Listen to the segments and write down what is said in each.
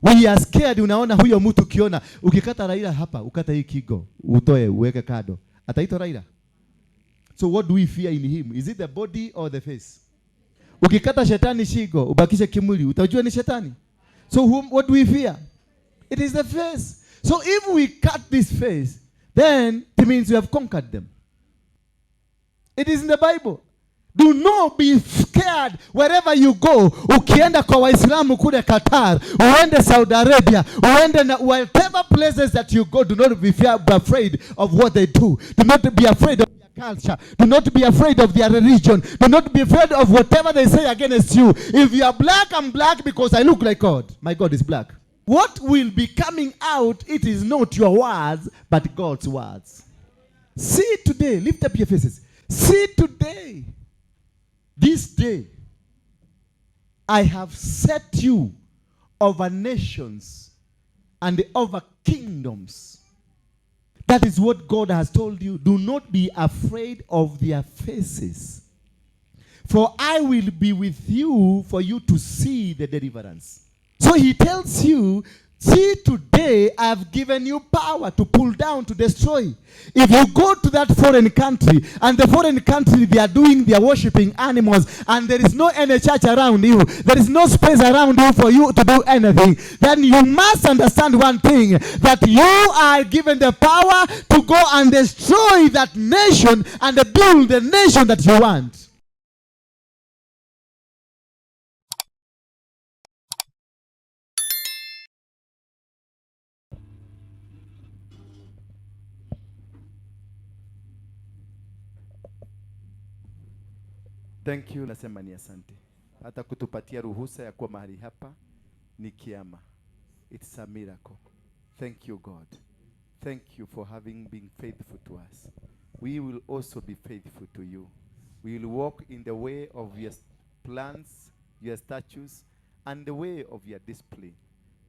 We are scared. Unaona huyo mtu ukiona, ukikata Raila hapa, ukata hii kigo, utoe uweke kado, ataitwa Raila. So what do we fear in him? Is it the body or the face? Ukikata shetani shingo, ubakishe kimwili, utajua ni shetani. So what do we fear? It is the face. So if we cut this face, then it means we have conquered them. It is in the Bible. Do not be scared wherever you go. Ukienda kwa Waislamu kule Qatar, uende Saudi Arabia, uende na whatever places that you go, do not be afraid of what they do. Do not be afraid of their culture. Do not be afraid of their religion. Do not be afraid of whatever they say against you. If you are black, I'm black because I look like God. My God is black. What will be coming out, it is not your words, but God's words. See today, lift up your faces. See today, this day, I have set you over nations and over kingdoms. That is what God has told you. Do not be afraid of their faces. For I will be with you for you to see the deliverance. So he tells you, see today I have given you power to pull down, to destroy. If you go to that foreign country, and the foreign country they are doing, they are worshiping animals, and there is no any church around you, there is no space around you for you to do anything, then you must understand one thing, that you are given the power to go and destroy that nation and build the nation that you want. Thank you, nasema ni asante. Hata kutupatia ruhusa ya kuwa mahali hapa ni kiama. It's a miracle. Thank you, God. Thank you for having been faithful to us. We will also be faithful to you. We will walk in the way of your plans, your statutes, and the way of your discipline.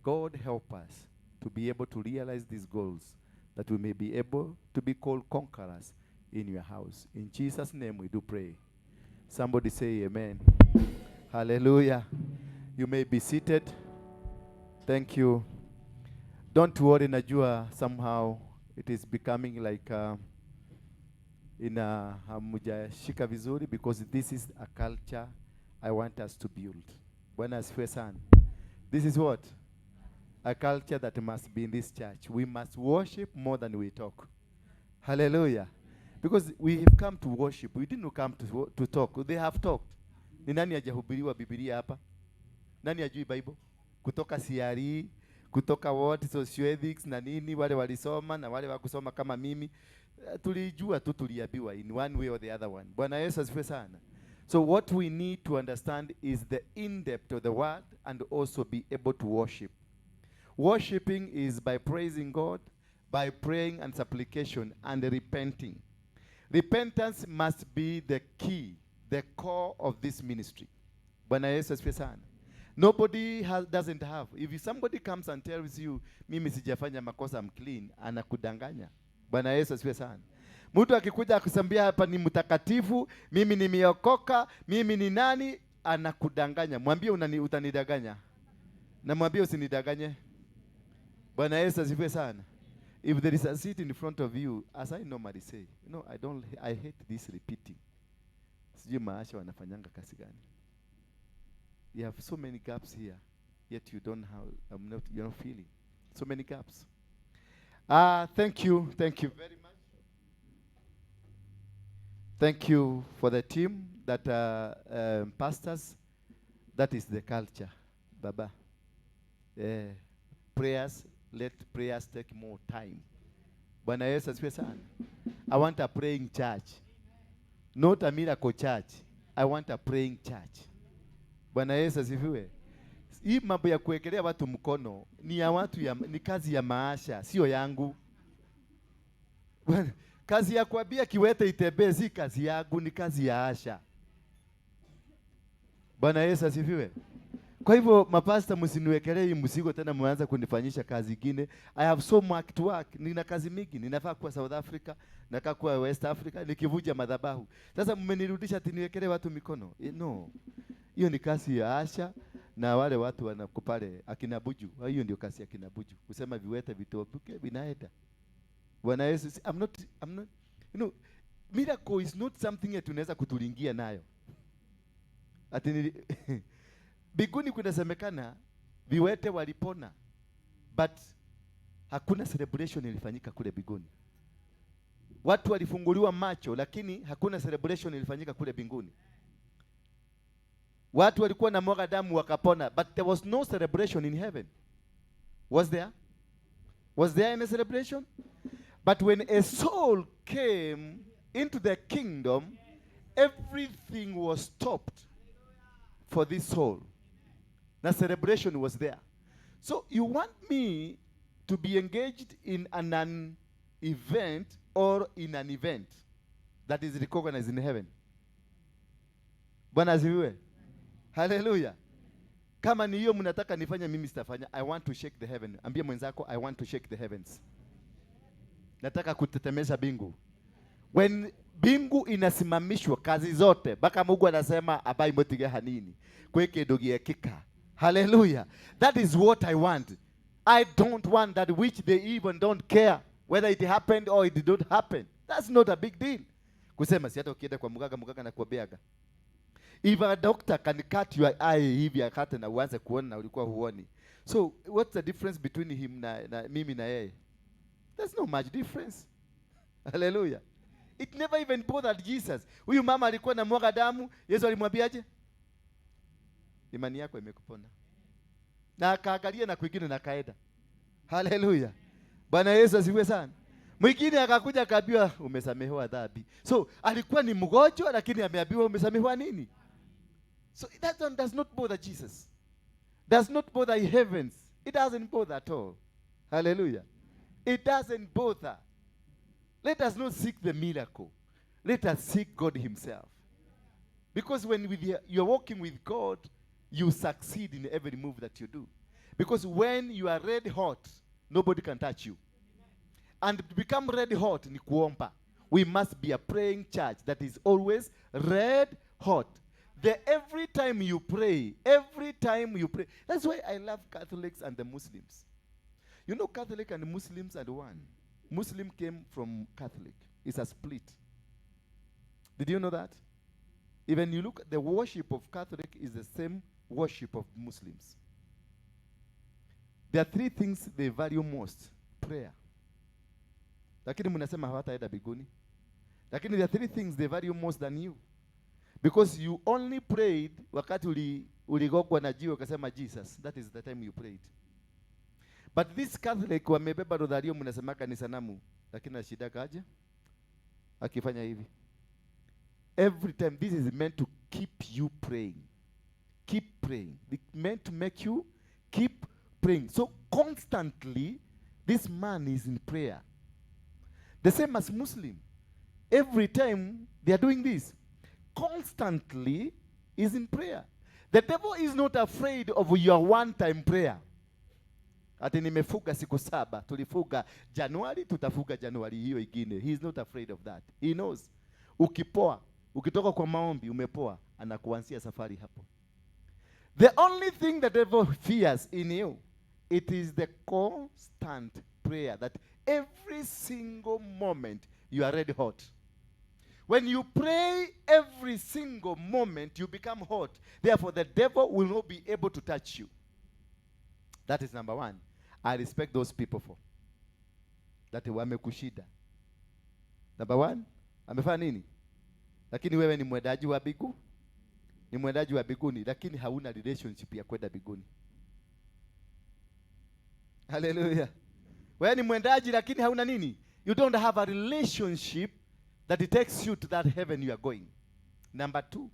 God help us to be able to realize these goals, that we may be able to be called conquerors in your house. In Jesus' name we do pray. Somebody say amen. Hallelujah. You may be seated. Thank you. Don't worry, najua somehow it is becoming like ina hamujashika vizuri, because this is a culture I want us to build. Bwana asifiwe sana. This is what? A culture that must be in this church. We must worship more than we talk. Hallelujah. Because we have come to worship. We didn't come to talk. They have talked. Ni nani hajahubiriwa Biblia hapa? Nani hajui Bible? Kutoka CRE, kutoka what, socioethics na nini, wale walisoma na wale wakusoma kama mimi. Tulijua tu, tuliambiwa in one way or the other one. Bwana Yesu asifiwe sana. So what we need to understand is the in-depth of the word and also be able to worship. Worshiping is by praising God, by praying and supplication and repenting. Repentance must be the key, the core of this ministry. Bwana Yesu asifiwe sana. Nobody doesn't have. If somebody comes and tells you, mimi sijafanya makosa, I'm clean, anakudanganya. Bwana Yesu asifiwe sana. Mtu akikuja akusambia hapa ni mtakatifu, mimi nimeokoka, mimi ni nani, anakudanganya. Mwambie utanidanganya. Na mwambie usinidanganye. Bwana Yesu asifiwe sana. If there is a seat in front of you, as I normally say, no, I don't, I hate this repeating. Sijui maasha wanafanyanga kazi gani. You have so many gaps here, yet you don't have, I'm not, you're not feeling. So many gaps. Thank you, thank you very much. Thank you for the team that pastors, that is the culture. Baba. Prayers, let prayers take more time. Bwana Yesu asifiwe sana. I want a praying church. Not a miracle church. I want a praying church. Bwana Yesu asifiwe. Hii mambo ya kuwekelea watu mkono ni ya watu ya, ni kazi ya maasha, sio yangu. Kazi ya kuambia kiwete itembee si kazi yangu, ni kazi ya Asha. Bwana Yesu asifiwe. Kwa hivyo mapasta, msiniwekelee hii mzigo tena mwanze kunifanyisha kazi nyingine. I have so much to work. Nina kazi mingi. Ninafaa kuwa South Africa, nakaa kuwa West Africa, nikivuja madhabahu. Sasa mmenirudisha ati niwekelee watu mikono. No. Hiyo ni kazi ya Asha na wale watu wanako pale akina Buju. Hiyo ndio kazi ya akina Buju. Kusema viwete vitobuke vinaenda. Bwana Yesu, I'm not, miracle is not something that tunaweza kutulingia nayo. Ati mbinguni kunasemekana viwete walipona, but hakuna celebration ilifanyika kule mbinguni. Watu walifunguliwa macho, lakini hakuna celebration ilifanyika kule mbinguni. Watu walikuwa na mwaga damu wakapona, but there was no celebration in heaven. Was there? Was there any celebration? But when a soul came into the kingdom, everything was stopped for this soul. The celebration was there. So you want me to be engaged in an event or in an event that is recognized in heaven? Bwana asifiwe. Hallelujah. Kama ni hiyo mnataka nifanye, mimi sitafanya. I want to shake the heaven. Ambia mwenzako, "I want to shake the heavens." Nataka kutetemesha mbingu. When mbingu inasimamishwa kazi zote, mpaka Mungu anasema abai mutige hanini kwi kindu giekika. Hallelujah. That is what I want. I don't want that which they even don't care whether it happened or it did not happen. That's not a big deal. Kusema si hata ukienda kwa mganga, mganga anakuambiaga. If a doctor can cut your eye hivi akate na uanze kuona na ulikuwa huoni. So what's the difference between him na mimi na yeye? There's no much difference. Hallelujah. It never even bothered Jesus. Huyu mama alikuwa na mwaga damu, Yesu alimwambiaje? "Imani yako imekupona." Na akaangalia na kwingine na kaenda. Hallelujah. Bwana Yesu asifiwe sana. Mwingine akakuja akaambiwa, "Umesamehewa dhambi." So alikuwa ni mgonjwa lakini ameambiwa, "Umesamehewa nini?" So that one does not bother Jesus. Does not bother heavens. It doesn't bother at all. Hallelujah. It doesn't bother. Let us not seek the miracle. Let us seek God Himself. Because when you're walking with God, you succeed in every move that you do. Because when you are red hot, nobody can touch you. And to become red hot ni kuomba. We must be a praying church that is always red hot. The every time you pray, every time you pray. That's why I love Catholics and the Muslims. You know, Catholic and Muslims are one. Muslim came from Catholic. It's a split. Did you know that? Even you look at the worship of Catholic is the same worship of Muslims. There are three things they value most. Prayer. Lakini mnasema hawataenda mbinguni. Lakini there are three things they value most than you. Because you only prayed wakati uligongwa na jiwe ukasema, "Jesus." That is the time you prayed. But this Catholic wamebeba rodhario, mnasemaka ni sanamu, lakini ashida kaje akifanya hivi. Every time, this is meant to keep you praying. Keep praying. It's meant to make you keep praying. So constantly this man is in prayer. The same as Muslim. Every time they are doing this, constantly is in prayer. The devil is not afraid of your one-time prayer. Ati nimefuga siku 7, tulifuga Januari, tutafuga Januari hiyo ingine. He is not afraid of that. He knows. Ukipoa, ukitoka kwa maombi umepoa, anakuanzia safari hapo. The only thing the devil fears in you, it is the constant prayer that every single moment you are red hot. When you pray every single moment, you become hot. Therefore, the devil will not be able to touch you. That is number one. I respect those people for that wamekushida. Number one, amefanya nini? Lakini wewe ni mwendaji wa mbingu, ni mwendaji wa mbinguni, lakini hauna relationship ya kwenda mbinguni. Hallelujah. Wewe ni mwendaji lakini hauna nini? You don't have a relationship that it takes you to that heaven you are going. Number two,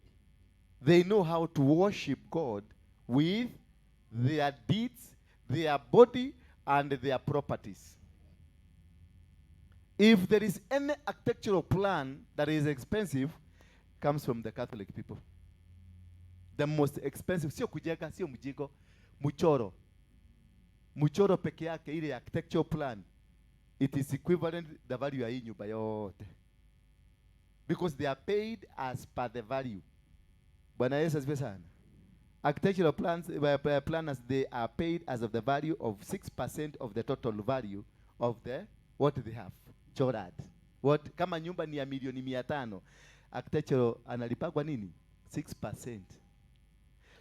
they know how to worship God with their deeds, their body, and their properties. If there is any architectural plan that is expensive, comes from the Catholic people. The most expensive, sio kujenga, sio mjengo, mchoro. Mchoro peke yake, ile architectural plan, it is equivalent the value ya hii nyumba yote. Because they are paid as per the value. Bwana Yesu asifiwe sana. Architectural planners, they are paid as of the value of 6% of the total value of the what they have chorad. What kama nyumba ni ya milioni 500, architectural analipagwa nini? 6%.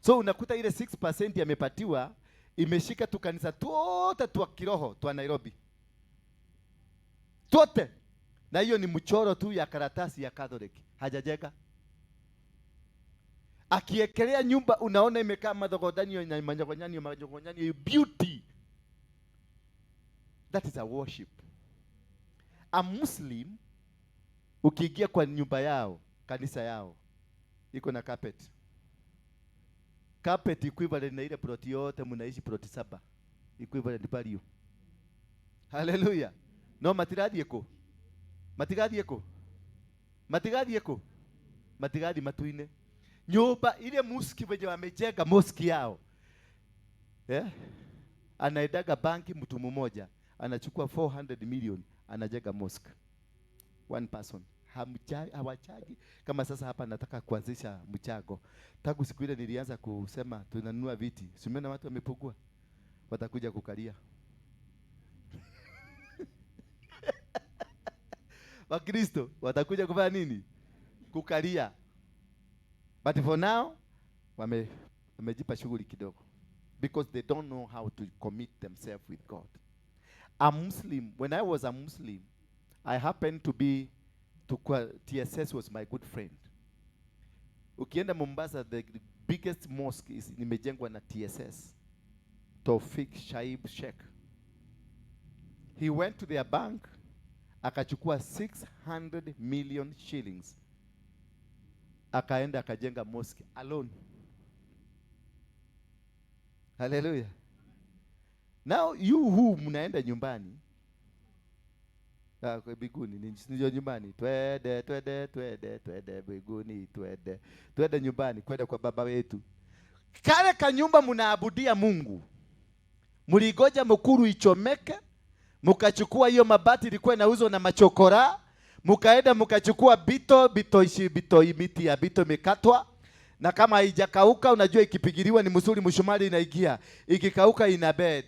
So unakuta ile 6% yamepatiwa imeshika tu kanisa tuote twa kiroho twa Nairobi. Tuote. Na hiyo ni mchoro tu ya karatasi ya Catholic. Hajajenga. Akiekelea nyumba unaona imekaa madhogodanio na manyogonyanio manyogonyanio, beauty. That is a worship. A Muslim ukiingia kwa nyumba yao, kanisa yao iko na carpet. Carpet equivalent na ile plot yote mnaishi, plot 7 equivalent value. Hallelujah. No matirathiĩ kũ? Matigathiĩ kũ? Matigathiĩ kũ? Matigathiĩ matu-inĩ. Nyumba ile mosque wenye wamejenga mosque yao. Yeah? Anaendaga banki mtu mmoja, anachukua 400 million, anajenga mosque. One person. Hawachagi. Kama sasa hapa nataka kuanzisha mchango. Tangu siku ile nilianza kusema tunanunua viti. Si umeona watu wamepungua? Watakuja kukalia. Wakristo watakuja kufanya nini? Kukalia. But for now wamejipa shughuli kidogo because they don't know how to commit themselves with God. A Muslim, when I was a Muslim, I happened to be to TSS was my good friend. Ukienda Mombasa, the biggest mosque is nimejengwa na TSS. Tawfik Shaib Sheikh. He went to their bank, akachukua 600 million shillings. Akaenda akajenga mosque alone. Hallelujah. Now you who mnaenda nyumbani, biguni, ndio nyumbani, twende twende twende twende biguni, twende twende nyumbani, kwenda kwa baba wetu. Kale kanyumba mnaabudia Mungu, mligoja mkuru ichomeke, mukachukua hiyo mabati ilikuwa inauzwa na machokora, mukaenda mukachukua bito bito ishi bito miti ya bito imekatwa, na kama haijakauka unajua ikipigiliwa ni msuri mshumari inaingia, ikikauka ina bed.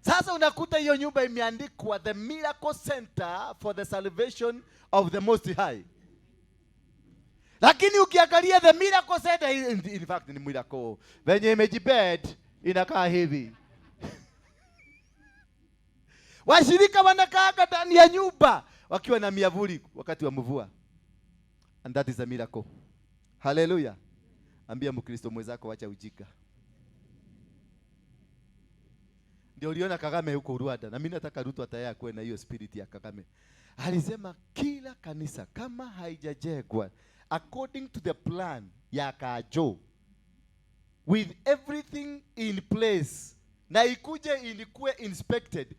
Sasa unakuta hiyo nyumba imeandikwa The Miracle Center for the Salvation of the Most High. Lakini ukiangalia The Miracle Center, in fact ni miracle. Venye imejibed inakaa hivi. Washirika wanakaa ndani ya nyumba wakiwa na miavuli wakati wa mvua. And that is a miracle. Hallelujah. Ambia Mkristo mwenzako wacha ujinga. Ndio uliona Kagame huko Rwanda, na mimi nataka Ruto ataya kuwe na hiyo spirit ya Kagame. Alisema kila kanisa kama haijajengwa according to the plan ya Kajo with everything in place na ikuje ilikuwe inspected,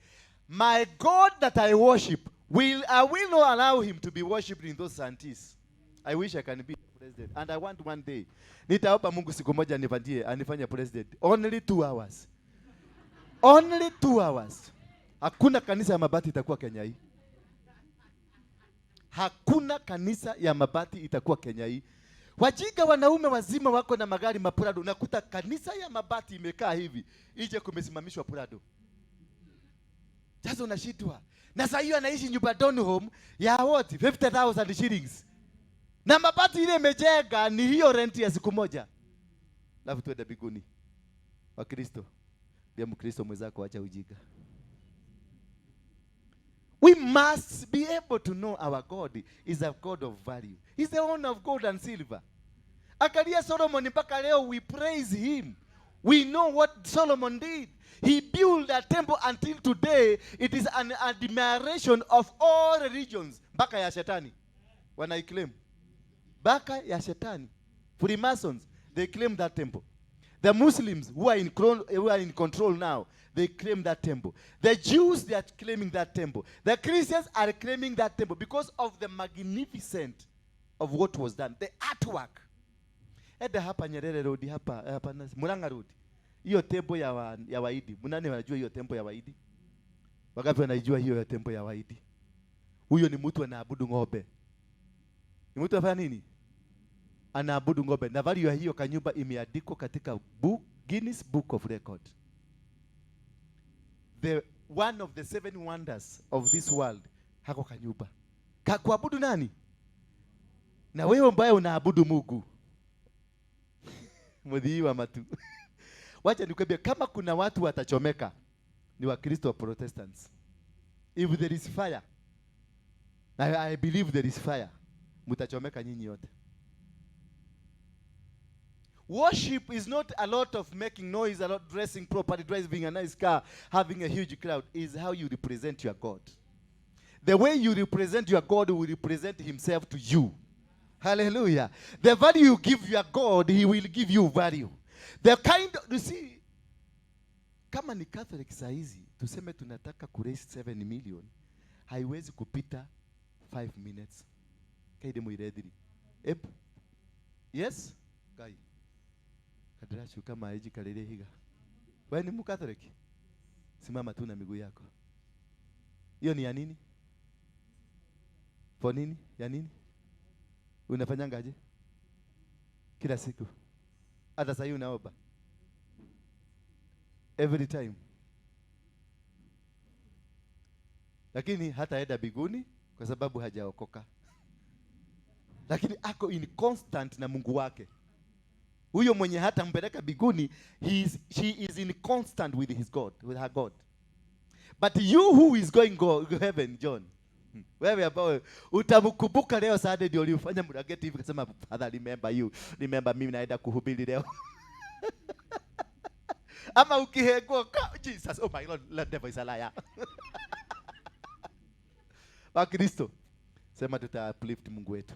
my God that I worship I will not allow him to be worshipped in those santis. I wish I can be president, and I want one day. Nitaomba Mungu siku moja anifanyie anifanye president. Only 2 hours. Only 2 hours. Hakuna kanisa ya mabati itakuwa Kenya hii. Hakuna kanisa ya mabati itakuwa Kenya hii. Wajinga wanaume wazima wako na magari mapurado, unakuta kanisa ya mabati imekaa hivi, ije kumesimamishwa purado. Sasa unashitwa. Na sasa hiyo anaishi nyumba Donholm ya what? 50,000 shillings. Na mabati ile imejenga ni hiyo rent ya siku moja. Alafu tuende mbinguni. Wakristo, bia Mkristo mwenzako acha ujinga. We must be able to know our God is a God of value. He's the owner of gold and silver. Akalia Solomon mpaka leo we praise him. We know what Solomon did. He built a temple until today it is an admiration of all religions. Mpaka ya shetani. Wanaiclaim. Baka ya shetani. Freemasons, they claim that temple. The Muslims who are in control now, they claim that temple. The Jews, they are claiming that temple. The Christians are claiming that temple because of the magnificent of what was done. The artwork. Eda hapa Nyerere Road, hapa hapa Murang'a Road. Hiyo temple ya Waidi. Mnani wanajua hiyo temple ya Waidi? Wangapi wanaijua hiyo ya temple ya Waidi? Huyo ni mtu anaabudu ng'ombe. Ni mtu anafanya nini? Anaabudu ng'ombe. Na value ya hiyo kanyumba imeandikwa katika book, Guinness Book of Record. The one of the 7 wonders of this world, hako kanyumba. Kuabudu nani? Na wewe ambaye unaabudu Mungu. Mudhii wa matu. Wacha nikwambie, kama kuna watu watachomeka ni Wakristo wa Protestants. If there is fire, I believe there is fire, mutachomeka nyinyi yote. Worship is not a lot of making noise, a lot dressing properly, driving a nice car, having a huge crowd. Is how you represent your God. The way you represent your God will represent himself to you. Hallelujah. The value you give your God, he will give you value. The kind, you see, kama ni Catholic saizi, tuseme tunataka ku raise 7 million, haiwezi kupita 5 minutes. Kaide muirediri. Ep. Yes? Kai. Kadrachu kama haiji kalele higa. Wewe ni Mcatholic? Simama tu na miguu yako. Hiyo ni ya nini? For nini? Ya nini? Unafanyangaje? Kila siku. Hata sasa unaomba. Every time. Lakini hataenda biguni kwa sababu hajaokoka. Lakini ako in constant na Mungu wake. Huyo mwenye hata mpeleka biguni, she is in constant with his God, with her God. But you who is going go heaven, John. Wewe ambao utamkumbuka leo Sunday ndio ulifanya mrageti hivi kusema Father remember you, remember mimi naenda kuhubiri leo. Ama ukihegwa Jesus, oh my Lord, the devil is a liar. Wakristo, sema tuta uplift Mungu wetu.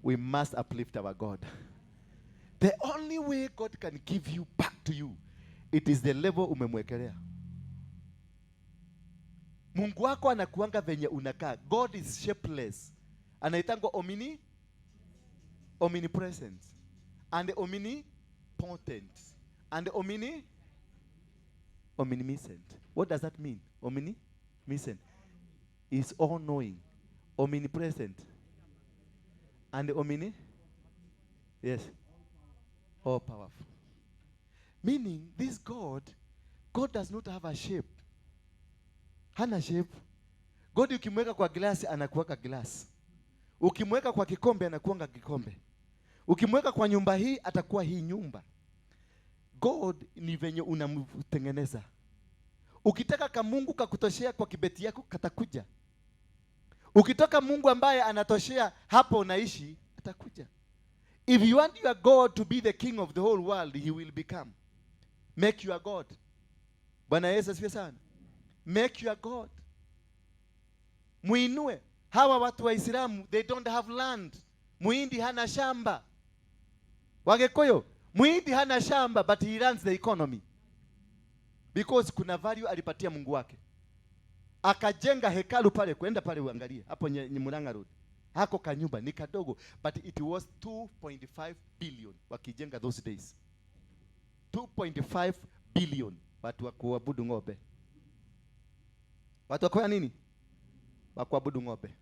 We must uplift our God. The only way God can give you back to you, it is the level umemwekelea. Mungu wako anakuanga venye unakaa. God is shapeless. Anaitangwa omnipresent and omnipotent and omniscient. What does that mean? Omniscient is all knowing, omnipresent and yes, all powerful. Meaning this God does not have a shape. Hana shape. God ukimweka kwa glasi anakuwaka glass. Ukimweka kwa kikombe anakuanga kikombe. Ukimweka kwa nyumba hii atakuwa hii nyumba. God ni venye unamtengeneza. Ukitaka ka Mungu kakutoshea kwa kibeti yako katakuja. Ukitaka Mungu ambaye anatoshea hapo unaishi atakuja. If you want your God to be the king of the whole world, he will become. Make your God. Bwana Yesu asifiwe sana. Make your God. Muinue. Hawa watu wa Islamu, they don't have land. Muhindi hana shamba. Wagekoyo, Muhindi hana shamba, but he runs the economy. Because kuna value alipatia Mungu wake. Akajenga hekalu pale, kwenda pale uangalie. Hapo Murang'a Road. Hako kanyumba ni kadogo, but it was 2.5 billion wakijenga those days. 2.5 billion watu wa kuabudu ng'ombe. Watu wa nini? Wa kuabudu ng'ombe.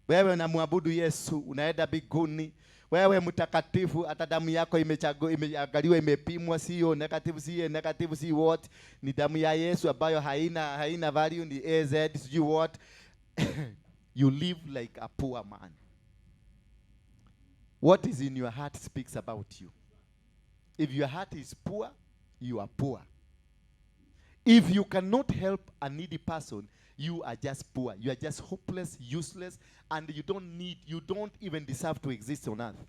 Wewe unamwabudu Yesu, unaenda biguni. Wewe mtakatifu, hata damu yako imeangaliwa, imepimwa, sio negative, si negative, si what. Ni damu ya Yesu ambayo haina value, ni AZ, sijui what. You live like a poor man. What is in your heart speaks about you. If your heart is poor, you are poor. If you cannot help a needy person, you are just poor. You are just hopeless, useless, and you don't even deserve to exist on earth.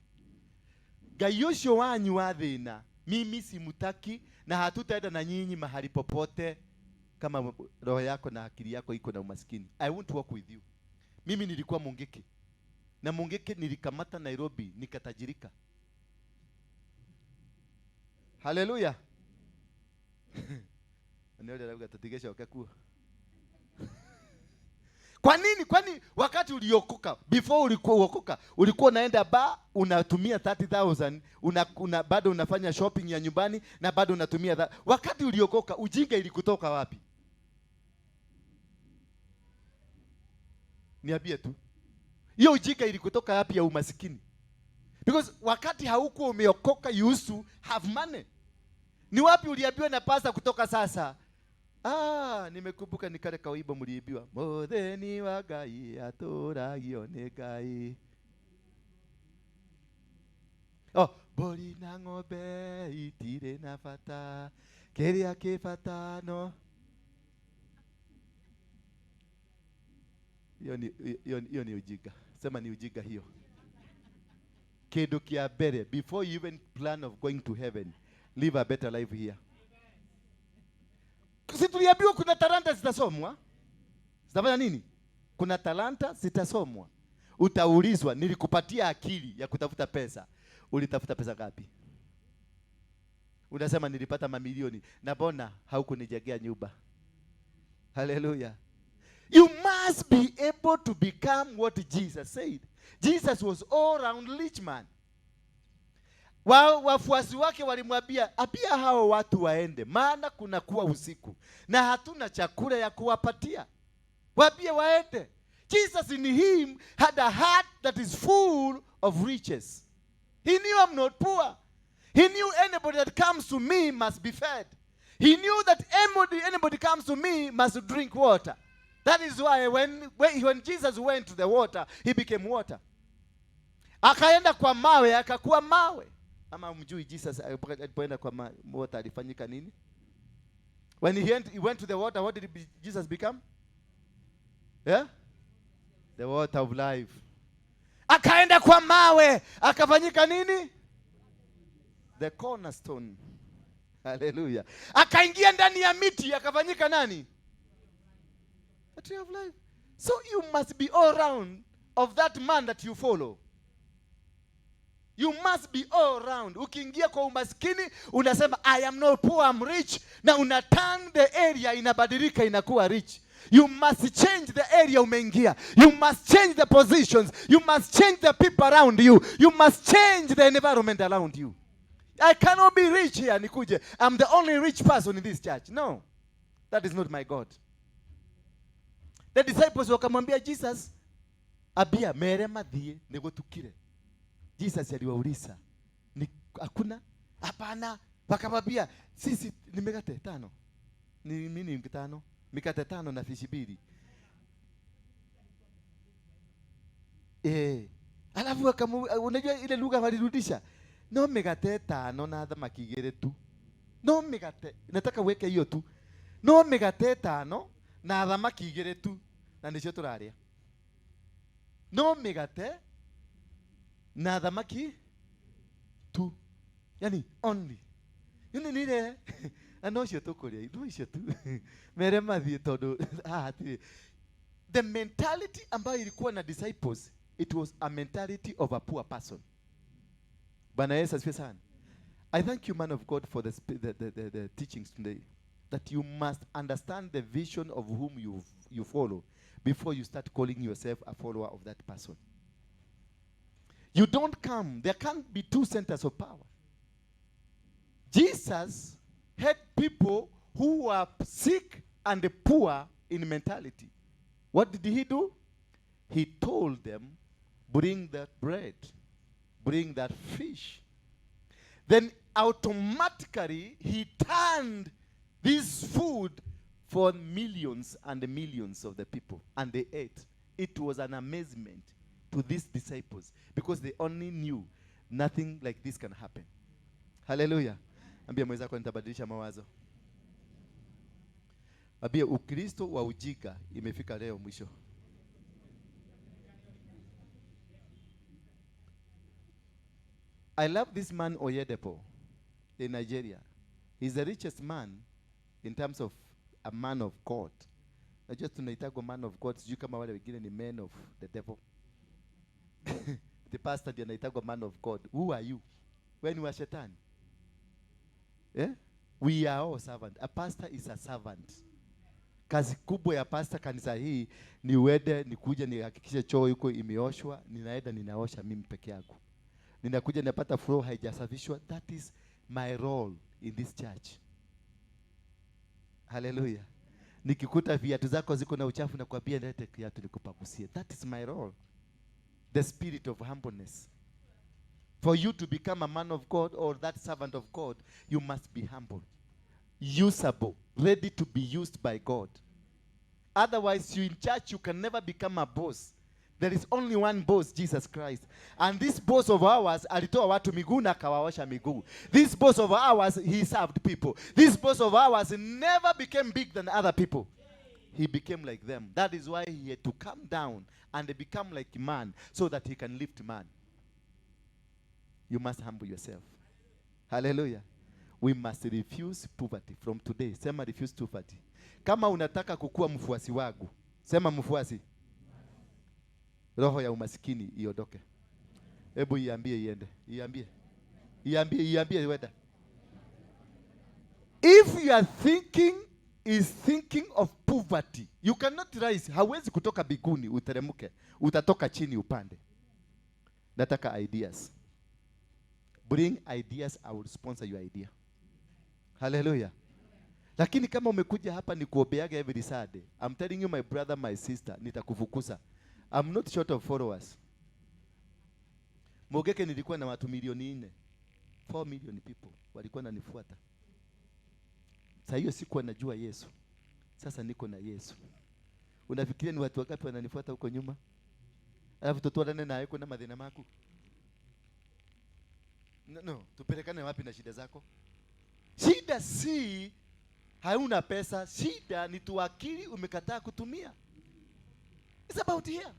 Gayosho wanyu wa thina, mimi simutaki na hatutaenda na nyinyi mahali popote kama roho yako na akili yako iko na umaskini. I won't work with you. Mimi nilikuwa Mungiki. Na Mungiki nilikamata Nairobi, nikatajirika. Hallelujah. Kwa nini? Kwani wakati uliokoka, before ulikuwa uokoka, ulikuwa unaenda bar, unatumia 30,000, una bado unafanya shopping ya nyumbani na bado unatumia. Wakati uliokoka, ujinga ilikutoka wapi? Niambie tu. Hiyo ujinga ilikutoka wapi ya umasikini? Because wakati haukuwa umeokoka, you used to have money. Ni wapi uliambiwa na pasta kutoka sasa? Ah, nimekumbuka ni kale kawimbo mliimbiwa. Mutheni wa Ngai atũragio nĩ Ngai. Oh, mbũri na ng'ombe itirĩ na bata, kĩrĩa kĩ bata no. Hiyo ni ujinga. Sema ni ujinga hiyo. Kĩndũ kĩa mbere, before you even plan of going to heaven, live a better life here. Si tuliambiwa kuna talanta zitasomwa? Zitafanya nini? Kuna talanta zitasomwa. Utaulizwa, nilikupatia akili ya kutafuta pesa. Ulitafuta pesa ngapi? Unasema nilipata mamilioni. Na mbona haukunijengea nyumba? Hallelujah. You must be able to become what Jesus said. Jesus was all round rich man. Wafuasi wake walimwambia, apia hao watu waende, maana kuna kuwa usiku na hatuna chakula ya kuwapatia. Waambie waende. Jesus in him had a heart that is full of riches. He knew I'm not poor. He knew anybody that comes to me must be fed. He knew that anybody comes to me must drink water. That is why when Jesus went to the water, he became water. Akaenda kwa mawe, akakuwa mawe. Ama mjui Jesus alipoenda kwa water alifanyika nini? When he went to the water, what did Jesus become? Yeah? The water of life. Akaenda kwa mawe, akafanyika nini? The cornerstone. Hallelujah. Akaingia ndani ya miti, akafanyika nani? The tree of life. So you must be all round of that man that you follow. You must be all round. Ukiingia kwa umaskini, unasema I am not poor, I'm rich. Na una turn the area, inabadilika, inakuwa rich. You must change the area umeingia. You must change the positions. You must change the people around you. You must change the environment around you. I cannot be rich here, nikuje. I'm the only rich person in this church. No, that is not my God. The disciples wakamwambia Jesus, abia mere mathie nigutukire. Jesus aliwauliza, ni hakuna? Hapana. Wakamwambia, sisi ni mikate tano. Ni nini tano? Mikate tano na fishi mbili. Alafu unajua ile lugha walirudisha. No mikate tano na thamaki igĩrĩ tu. No mikate, nataka uweke hiyo tu. No mikate tano na thamaki igĩrĩ tu. Na nĩcio tũrarĩa. No mikate na thamaki tu. Yani only. Yuni nile na no cio tũkũrĩa, no icio tu. Mere mathiĩ tondũ hatirĩ. The mentality ambayo ilikuwa na disciples, it was a mentality of a poor person. Bwana Yesu asifiwe sana. I thank you, man of God, for the teachings today. That you must understand the vision of whom you follow before you start calling yourself a follower of that person. You don't come. There can't be two centers of power. Jesus had people who were sick and poor in mentality. What did he do? He told them, bring that bread, bring that fish. Then automatically he turned this food for millions and millions of the people, and they ate. It was an amazement to these disciples because they only knew nothing like this can happen. Hallelujah. Ambia mwenzako nitabadilisha mawazo. Ambia Ukristo wa ujinga imefika leo mwisho. I love this man Oyedepo in Nigeria. He's the richest man in terms of a man of God. Najua tunaitagwa man of God, sijui kama wale wengine ni men of the devil. The pastor ndiye anaitagwa man of God. Who are you? When you are shetani. Eh? We are all servants. A pastor is a servant. Kazi kubwa ya pastor kanisa hii ni uende nikuje nihakikishe choo yuko imeoshwa, ninaenda ninaosha mimi peke yangu. Ninakuja ninapata floor haijasafishwa. That is my role in this church. Hallelujah. Nikikuta viatu zako ziko na uchafu na kuambia lete kiatu nikupakusie. That is my role. The spirit of humbleness. For you to become a man of God or that servant of God, you must be humble, usable, ready to be used by God. Otherwise, you in church, you can never become a boss. There is only one boss, Jesus Christ. And this boss of ours, alitoa watu miguu na akawaosha miguu. This boss of ours, he served people. This boss of ours never became big than other people. He became like them. That is why he had to come down and become like man so that he can lift man. You must humble yourself. Hallelujah. We must refuse poverty from today. Sema refuse poverty. Kama unataka kukua mfuasi wangu, sema mfuasi. Roho ya umasikini iondoke. Hebu iambie iende. Iambie. Iambie, iambie weda. If you are thinking is thinking of poverty, you cannot rise. Hawezi kutoka biguni uteremke. Utatoka chini upande. Nataka ideas. Bring ideas, I will sponsor your idea. Hallelujah. Lakini kama umekuja hapa ni kuombeaga every Saturday, I'm telling you my brother, my sister, nitakufukuza. I'm not short of followers. Mogeke nilikuwa na watu milioni 4. 4 million people walikuwa wananifuata. Sasa hiyo sikuwa najua Yesu. Sasa niko na Yesu. Unafikiria ni watu wangapi wananifuata huko nyuma? Alafu tutwarane naye kuna mathina maku. No, no, tupelekane wapi na shida zako? Shida si hauna pesa, shida ni tuakili umekataa kutumia. It's about here.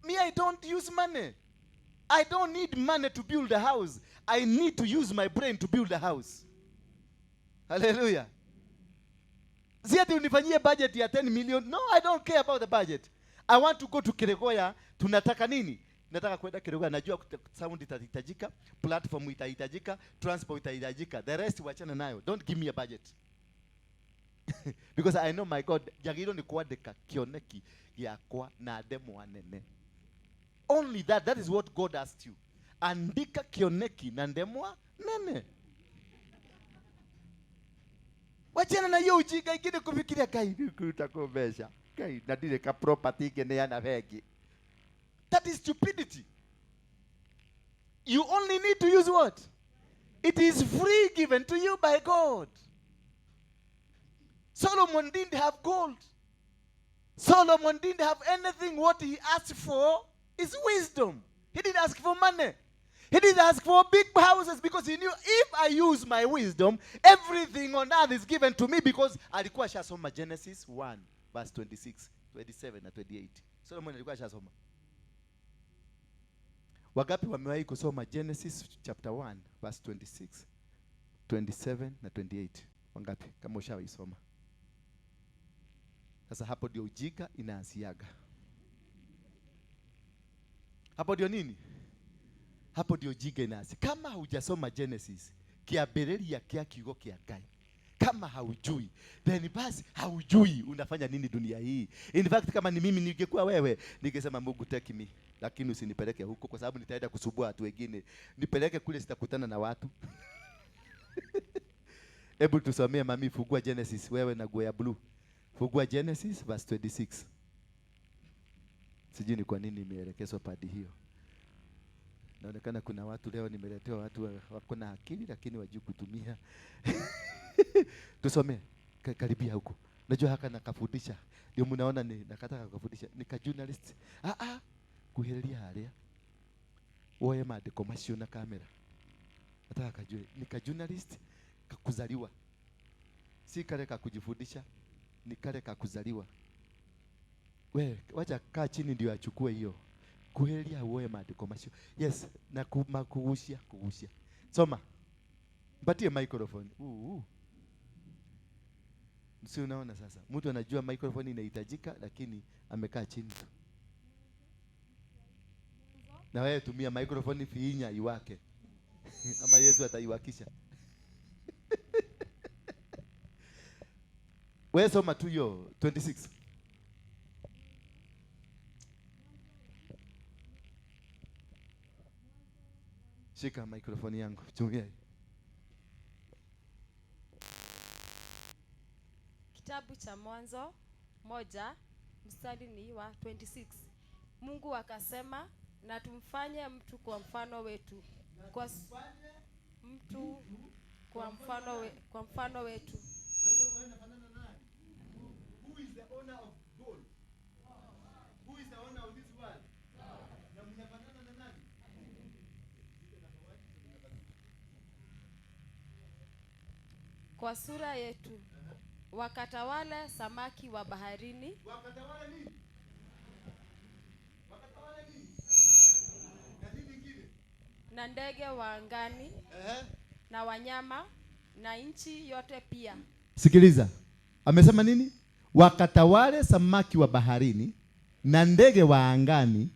Me, I don't use money. I don't need money to build a house. I need to use my brain to build a house. Hallelujah. Si ati unifanyie budget ya 10 million. No, I don't care about the budget. I want to go to Keregoya. Tunataka nini? Nataka kwenda Keregoya. Najua sound itahitajika, platform itahitajika, transport itahitajika. The rest wachana nayo. Don't give me a budget. Because I know my God, jagiro ni kuandika kioneki yakwa na ndemwa nene. Only that, that is what God asked you. Andika kioneki na ndemwa nene. Wachana na hiyo ujinga ingine kufikiria kai utakombesha. Kai na ndire ka property ingeneana bengi. That is stupidity. You only need to use what? It is free given to you by God. Solomon didn't have gold. Solomon didn't have anything. What he asked for is wisdom. He didn't ask for money. He didn't ask for big houses because he knew if I use my wisdom, everything on earth is given to me, because alikuwa ashasoma Genesis 1 verse 26, 27 na 28. Solomon alikuwa ashasoma. Wangapi wamewahi kusoma Genesis chapter 1 verse 26, 27 na 28? Wangapi kama ushawaisoma? Sasa hapo ndio ujinga inaanziaga. Hapo ndio nini? Hapo ndio ujinga inaanzia. Kama hujasoma Genesis, kiambĩrĩria kĩa kiugo kĩa Ngai, kama haujui, then basi haujui unafanya nini dunia hii. In fact, kama ni mimi ningekuwa wewe, ningesema Mungu take me, lakini usinipeleke huko kwa sababu nitaenda kusumbua watu wengine. Nipeleke kule sitakutana na watu. Hebu tusomee mami, fungua Genesis wewe na nguo ya blue. Fungua Genesis verse 26. Sijui ni kwa nini nimeelekezwa padi hiyo. Naonekana kuna watu leo nimeletewa watu wako na akili lakini wajui kutumia. Tusome karibia huko. Najua haka nakafundisha. Ndio mnaona ni nakataka kukafundisha. Ni ka journalist. Kuheriria haria. Woe maandiko macio na kamera. Nataka kajue ni ka journalist kakuzaliwa. Si kale ka kujifundisha, ni kale ka kuzaliwa. We, wacha kaa chini ndio achukue hiyo. Kuheria uoe maandiko macio. Yes, na kugusia, kugusia. Soma. Mpatie microphone. Si unaona sasa? Mtu anajua microphone inahitajika lakini amekaa chini tu. Na wewe tumia microphone fiinya iwake. Ama Yesu ataiwakisha. Wewe soma tu hiyo 26. Shika microphone yangu, tumia. Kitabu cha Mwanzo 1 mstari ni wa 26. Mungu akasema, na tumfanye mtu kwa mfano wetu, kwa mtu kwa mfano wetu. Kwa hivyo wewe unafanana na nani? Who is the owner of gold? Who is the owner of this world? Na mnafanana na nani? Number one, number two. Kwa sura yetu, wakatawale samaki wa baharini, Wakatawale nini? Wakatawale nini? Na nini ingine? Na ndege wa angani, na wanyama, na nchi yote pia. Sikiliza, amesema nini? Wakatawale samaki wa baharini na ndege wa angani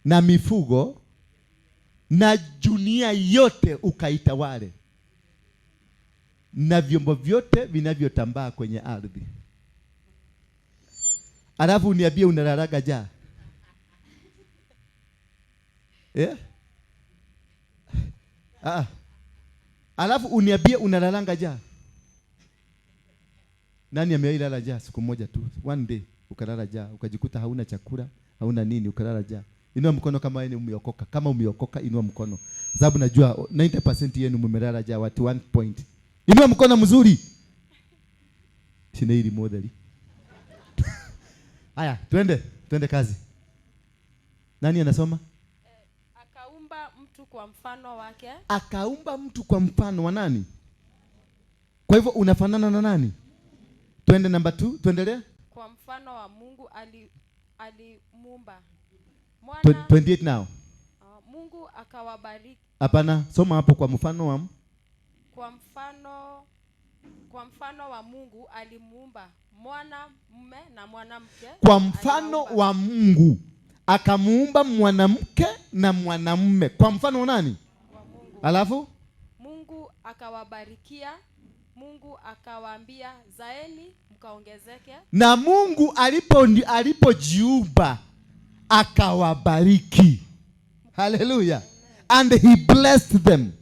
na mifugo na dunia yote ukaitawale na vyombo vyote vinavyotambaa kwenye ardhi. Alafu uniambie unalalaga njaa. Yeah? Ah. Alafu uniambie unalalanga njaa. Nani amewahi lala njaa siku moja tu? One day ukalala njaa, ukajikuta hauna chakula, hauna nini, ukalala njaa. Inua mkono kama wewe ni umeokoka. Kama umeokoka inua mkono. Kwa sababu najua 90% yenu mmelala njaa at one point. Inua mkono mzuri. Sina modeli. Haya, twende, twende kazi. Nani anasoma? Akaumba mtu kwa mfano wake. Akaumba mtu kwa mfano wa nani? Kwa hivyo unafanana na nani? Twende number 2, tuendelee. Kwa mfano wa Mungu alimuumba. Mwana 28 now. Mungu akawabariki. Hapana, soma hapo kwa mfano wa Kwa mfano wa Mungu alimuumba, mwana mume na mwanamke Kwa mfano aliwaumba. wa Mungu akamuumba mwanamke na mwanamume. Kwa mfano wa nani? Wa Mungu. Alafu Mungu akawabarikia. Mungu akawaambia, zaeni mkaongezeke. Na Mungu alipojiumba akawabariki. Hallelujah. And he blessed them.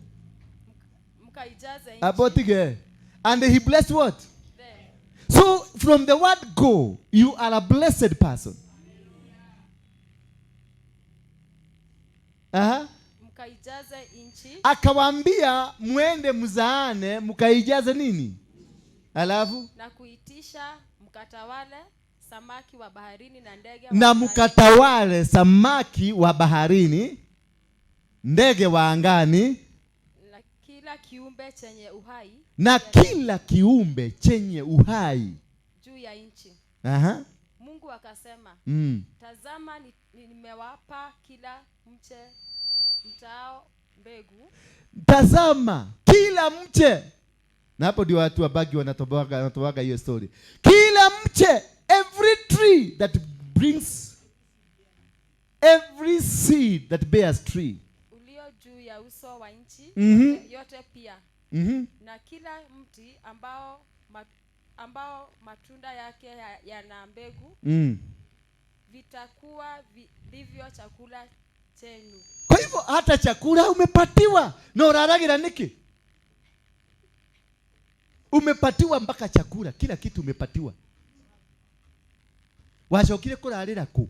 Mkaijaze nchi. Abotige. And he blessed what? Them. So from the word go, you are a blessed person. Mkaijaze nchi. Akawaambia muende mzaane mkaijaze nini? Alafu na kuitisha mkatawale samaki wa baharini na ndege wa na angani. mkatawale samaki wa baharini, ndege wa angani Na kila kiumbe chenye uhai na kila kiumbe chenye uhai juu ya nchi. Mungu akasema, tazama nimewapa kila mche mtaao mbegu. Tazama kila mche, na hapo ndio watu wa bagi wanatoboaga hiyo story. Kila mche, every tree that brings, every seed that bears tree ulio juu ya uso wa nchi yote pia, na kila mti ambao matunda yake yana mbegu, vitakuwa ndivyo chakula chenu. Kwa hivyo hata chakula umepatiwa na uraragira niki? Umepatiwa mpaka chakula, kila kitu umepatiwa. Wacokire kurarira ku?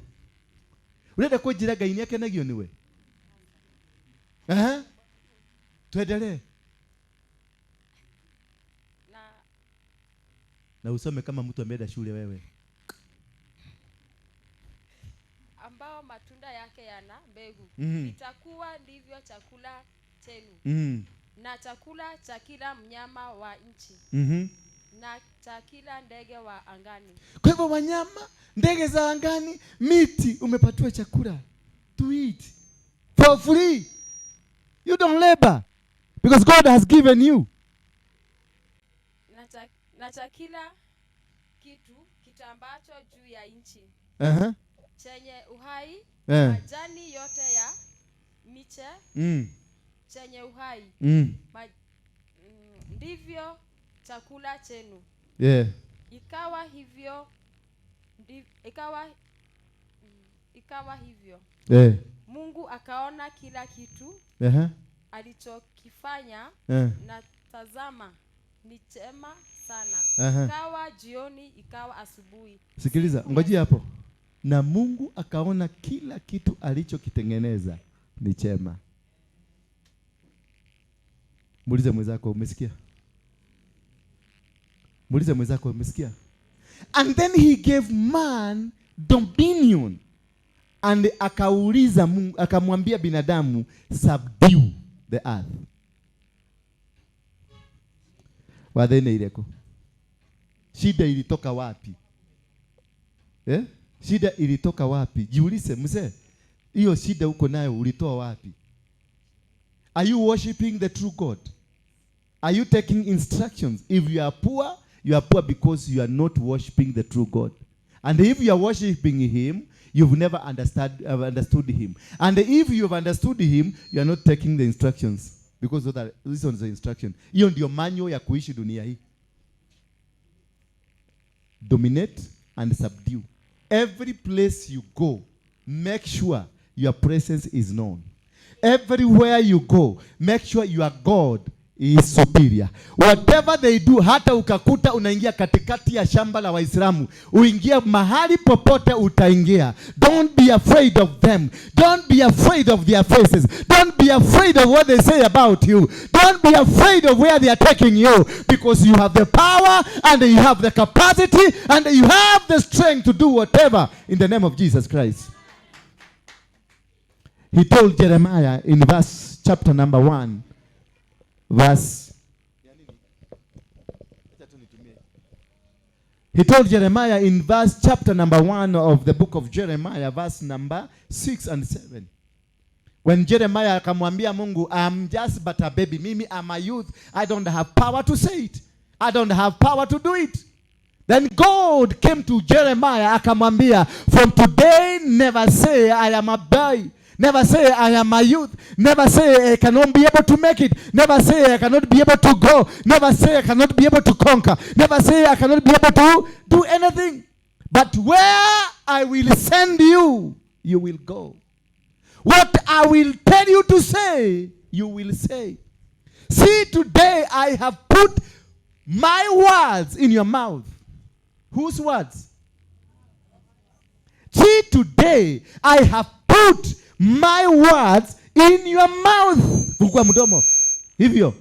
Urenda kunjira Ngai nĩakenagio nĩwe? Aha. Tuendelee. Na Na usome kama mtu ameenda shule wewe. Ambao matunda yake yana mbegu, itakuwa ndivyo chakula chenu, na chakula cha kila mnyama wa nchi, na cha kila ndege wa angani. Kwa hivyo wanyama, ndege za angani, miti, umepatiwa chakula to eat for free. You don't labor because God has given you. Na cha kila kitu kitambacho juu ya nchi chenye uhai, majani yote ya miche chenye uhai, ndivyo chakula chenu. Ikawa hivyo, ikawa hivyo. Mungu akaona kila kitu alichokifanya, na tazama ni chema sana. Ikawa jioni, ikawa asubuhi. Sikiliza, Siku ya ngojea hapo. Na Mungu akaona kila kitu alichokitengeneza ni chema. Muulize mwenzako, umesikia? Muulize mwenzako, umesikia? And then he gave man dominion. And akauliza Mungu, akamwambia binadamu, subdue the earth. Wathene ileko. Shida ilitoka wapi? Eh? Shida ilitoka wapi? Jiulize mzee. Hiyo shida uko nayo ulitoa wapi? Are you worshiping the true God? Are you taking instructions? If you are poor, you are poor because you are not worshiping the true God. And if you are worshiping him, you've never understood him. And if you've understood him, you are not taking the instructions. Because this one is the instruction. Hiyo ndio manual ya kuishi dunia hii. Dominate and subdue. Every place you go, make sure your presence is known. Everywhere you go, make sure your God is superior. Whatever they do, hata ukakuta unaingia katikati ya shamba la Waislamu, uingia mahali popote utaingia. Don't be afraid of them. Don't be afraid of their faces. Don't be afraid of what they say about you. Don't be afraid of where they are taking you, because you have the power and you have the capacity and you have the strength to do whatever in the name of Jesus Christ. He told Jeremiah in verse chapter number 1, verse. He told Jeremiah in verse chapter number 1 of the book of Jeremiah, verse number 6 and 7. When Jeremiah akamwambia Mungu, I'm just but a baby. Mimi, I'm a youth. I don't have power to say it. I don't have power to do it. Then God came to Jeremiah akamwambia, from today never say I am a boy. Never say I am a youth. Never say I cannot be able to make it. Never say I cannot be able to go. Never say I cannot be able to conquer. Never say I cannot be able to do anything. But where I will send you, you will go. What I will tell you to say, you will say. See, today I have put my words in your mouth. Whose words? See, today I have put my words in your mouth. Fungua mdomo. Hivyo.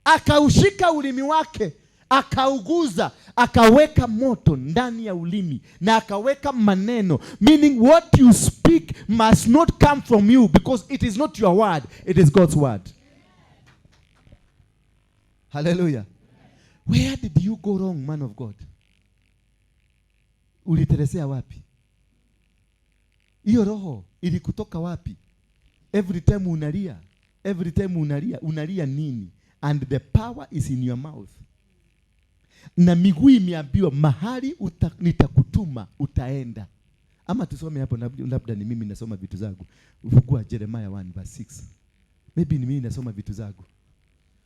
Akaushika ulimi wake, akauguza, akaweka moto ndani ya ulimi na akaweka maneno, meaning what you speak must not come from you, because it is not your word, it is God's word. Hallelujah. Where did you go wrong, man of God? Ulitelezea wapi? Hiyo roho ilikutoka wapi? Every time unalia, every time unalia, unalia nini? And the power is in your mouth. Na miguu imeambiwa mahali nitakutuma utaenda. Ama tusome hapo, labda ni mimi nasoma vitu zangu. Fungua Jeremiah 1 verse 6. Maybe ni mimi nasoma vitu zangu.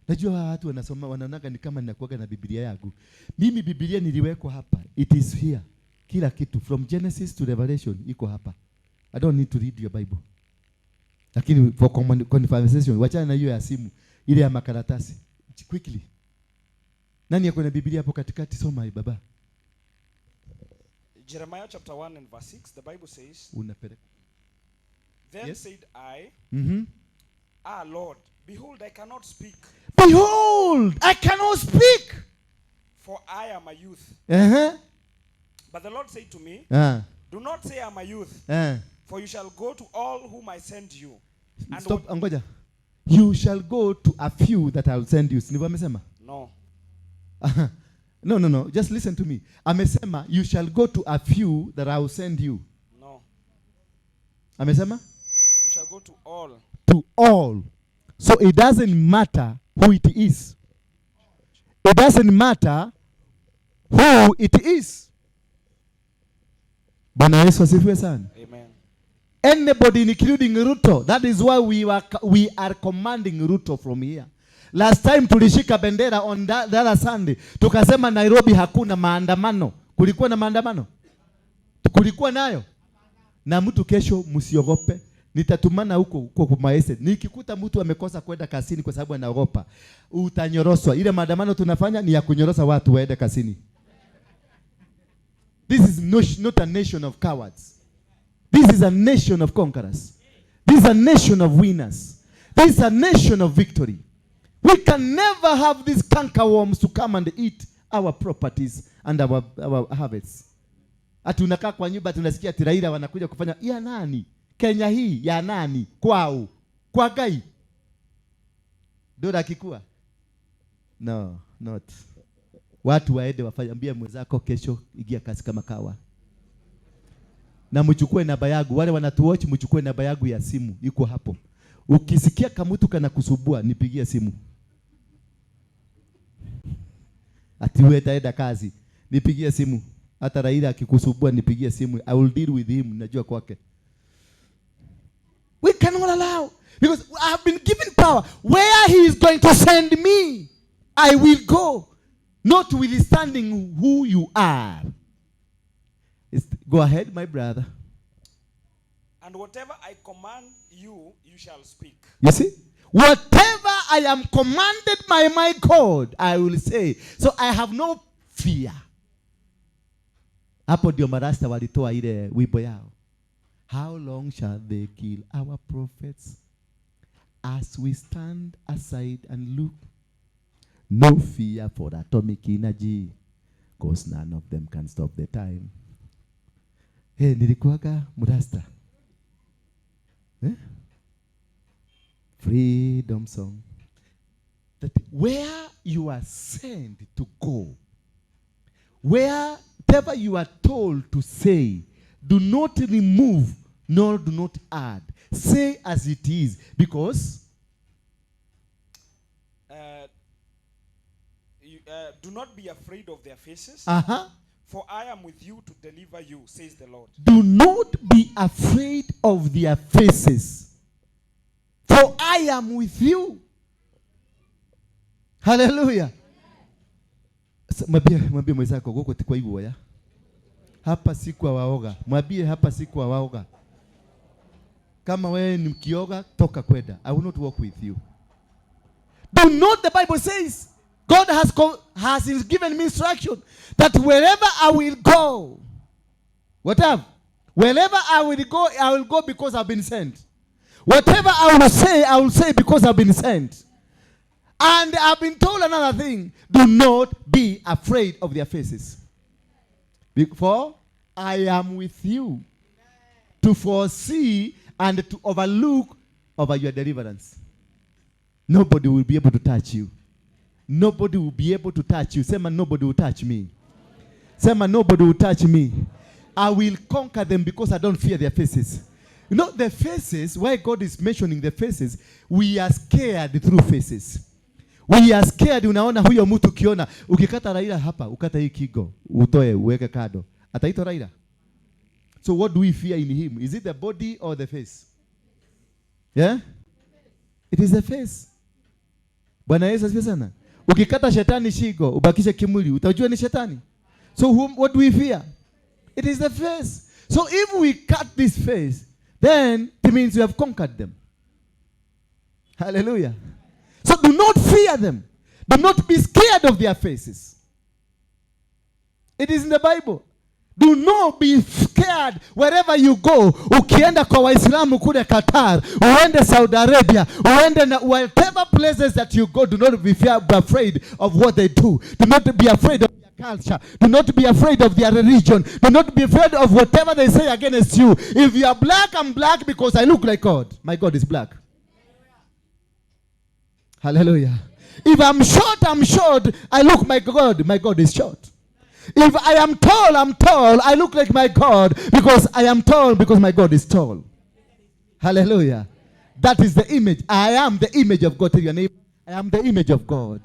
Najua watu wanasoma wanaonaga ni kama ninakuaga na Biblia yangu. Mimi Biblia niliwekwa hapa. It is here. Kila kitu from Genesis to Revelation iko hapa. I don't need to read your Bible. Lakini for conversation, wachana na hiyo ya simu, ile ya makaratasi. Quickly. Nani yako na Biblia hapo katikati? Soma baba. Jeremiah chapter 1 and verse 6, the Bible says, Unapeleka. Then yes? Said I, Ah, Lord, behold, I cannot speak. Behold, I cannot speak. For I am a youth. Uh-huh. But the Lord said to me, Do not say I am a youth, for you shall go to all whom I send you. And stop, ngoja. You shall go to a few that I will send you. Ndivyo amesema? No. No. Just listen to me. Amesema, you shall go to a few that I will send you. No. Amesema? You shall go to all. To all. So it doesn't matter who it is. It doesn't matter who it is. Bwana Yesu asifiwe sana. Amen. Anybody including Ruto. That is why we are commanding Ruto from here. Last time tulishika bendera on the other Sunday. Tukasema Nairobi hakuna maandamano. Kulikuwa na maandamano? Kulikuwa nayo? Na mtu kesho msiogope. Nitatumana huko kwa maese. Nikikuta mtu amekosa kwenda kazini kwa sababu anaogopa, utanyoroswa. Ile maandamano tunafanya ni ya kunyorosa watu waende kazini. This is not a nation of cowards. This is a nation of conquerors. This is a nation of winners. This is a nation of victory. We can never have these cankerworms to come and eat our properties and our harvests. Ati unakaa kwa nyumba tunasikia ati Raila wanakuja kufanya ya nani? Kenya hii ya nani? Kwao. Kwa Ngai. Dola akikua? No, not. Watu waende wafanye, ambia mwenzako kesho ingia kazi kama kawa. Na mchukue namba yangu, wale wanatuwatch mchukue namba yangu ya simu iko hapo. Ukisikia kamutu kana kusubua nipigie simu. Ati wewe utaenda kazi, nipigie simu. Hata Raila akikusubua nipigie simu. I will deal with him, najua kwake. We cannot allow, because I have been given power. Where he is going to send me, I will go. Notwithstanding who you are. Go ahead, my brother. And whatever I command you, you shall speak. You see? Whatever I am commanded by my God, I will say. So I have no fear. Hapo ndio marasta walitoa ile wimbo yao. How long shall they kill our prophets as we stand aside and look? No fear for atomic energy, because none of them can stop the time. Hey, nilikuwaga mrasta. Eh? Freedom song. That where you are sent to go, wherever you are told to say, do not remove, nor do not add. Say as it is, because do not be afraid of their faces. Uh-huh. For I am with you to deliver you, says the Lord. Do not be afraid of their faces, for I am with you. Hallelujah. Mwambie mwenzako goko tikwa iguoya. Hapa si kwa waoga. Mwambie hapa si kwa waoga. Kama wewe ni mkioga, toka kwenda. I will not walk with you. Do not, the Bible says, God has given me instruction that wherever I will go, whatever, wherever I will go, I will go because I've been sent. Whatever I will say, I will say because I've been sent. And I've been told another thing. Do not be afraid of their faces. For I am with you to foresee and to overlook over your deliverance. Nobody will be able to touch you. Nobody will be able to touch you. Sema, nobody will touch me. Sema, nobody will touch me. I will conquer them because I don't fear their faces. You know, the faces, why God is mentioning the faces, we are scared through faces. We are scared. Unaona huyo mtu ukiona, ukikata Raila hapa, ukata hii kigo, utoe, uweke kado. Ataitwa Raila. So what do we fear in him? Is it the body or the face? Yeah? It is the face. Bwana Yesu asifiwe sana. Ukikata shetani shingo, ubakishe kimwili, utajua ni shetani. So what do we fear? It is the face. So if we cut this face, then it means we have conquered them. Hallelujah. So do not fear them. Do not be scared of their faces. It is in the Bible. Do not be scared wherever you go. Ukienda kwa Waislamu kule Qatar, uende Saudi Arabia, uende na whatever places that you go, do not be afraid of what they do. Do not be afraid of their culture. Do not be afraid of their religion. Do not be afraid of whatever they say against you. If you are black, I'm black because I look like God. My God is black. Hallelujah. If I'm short, I'm short. I look my God. My God is short. If I am tall, I'm tall. I look like my God because I am tall because my God is tall. Hallelujah. That is the image. I am the image of God. Tell your neighbor, I am the image of God.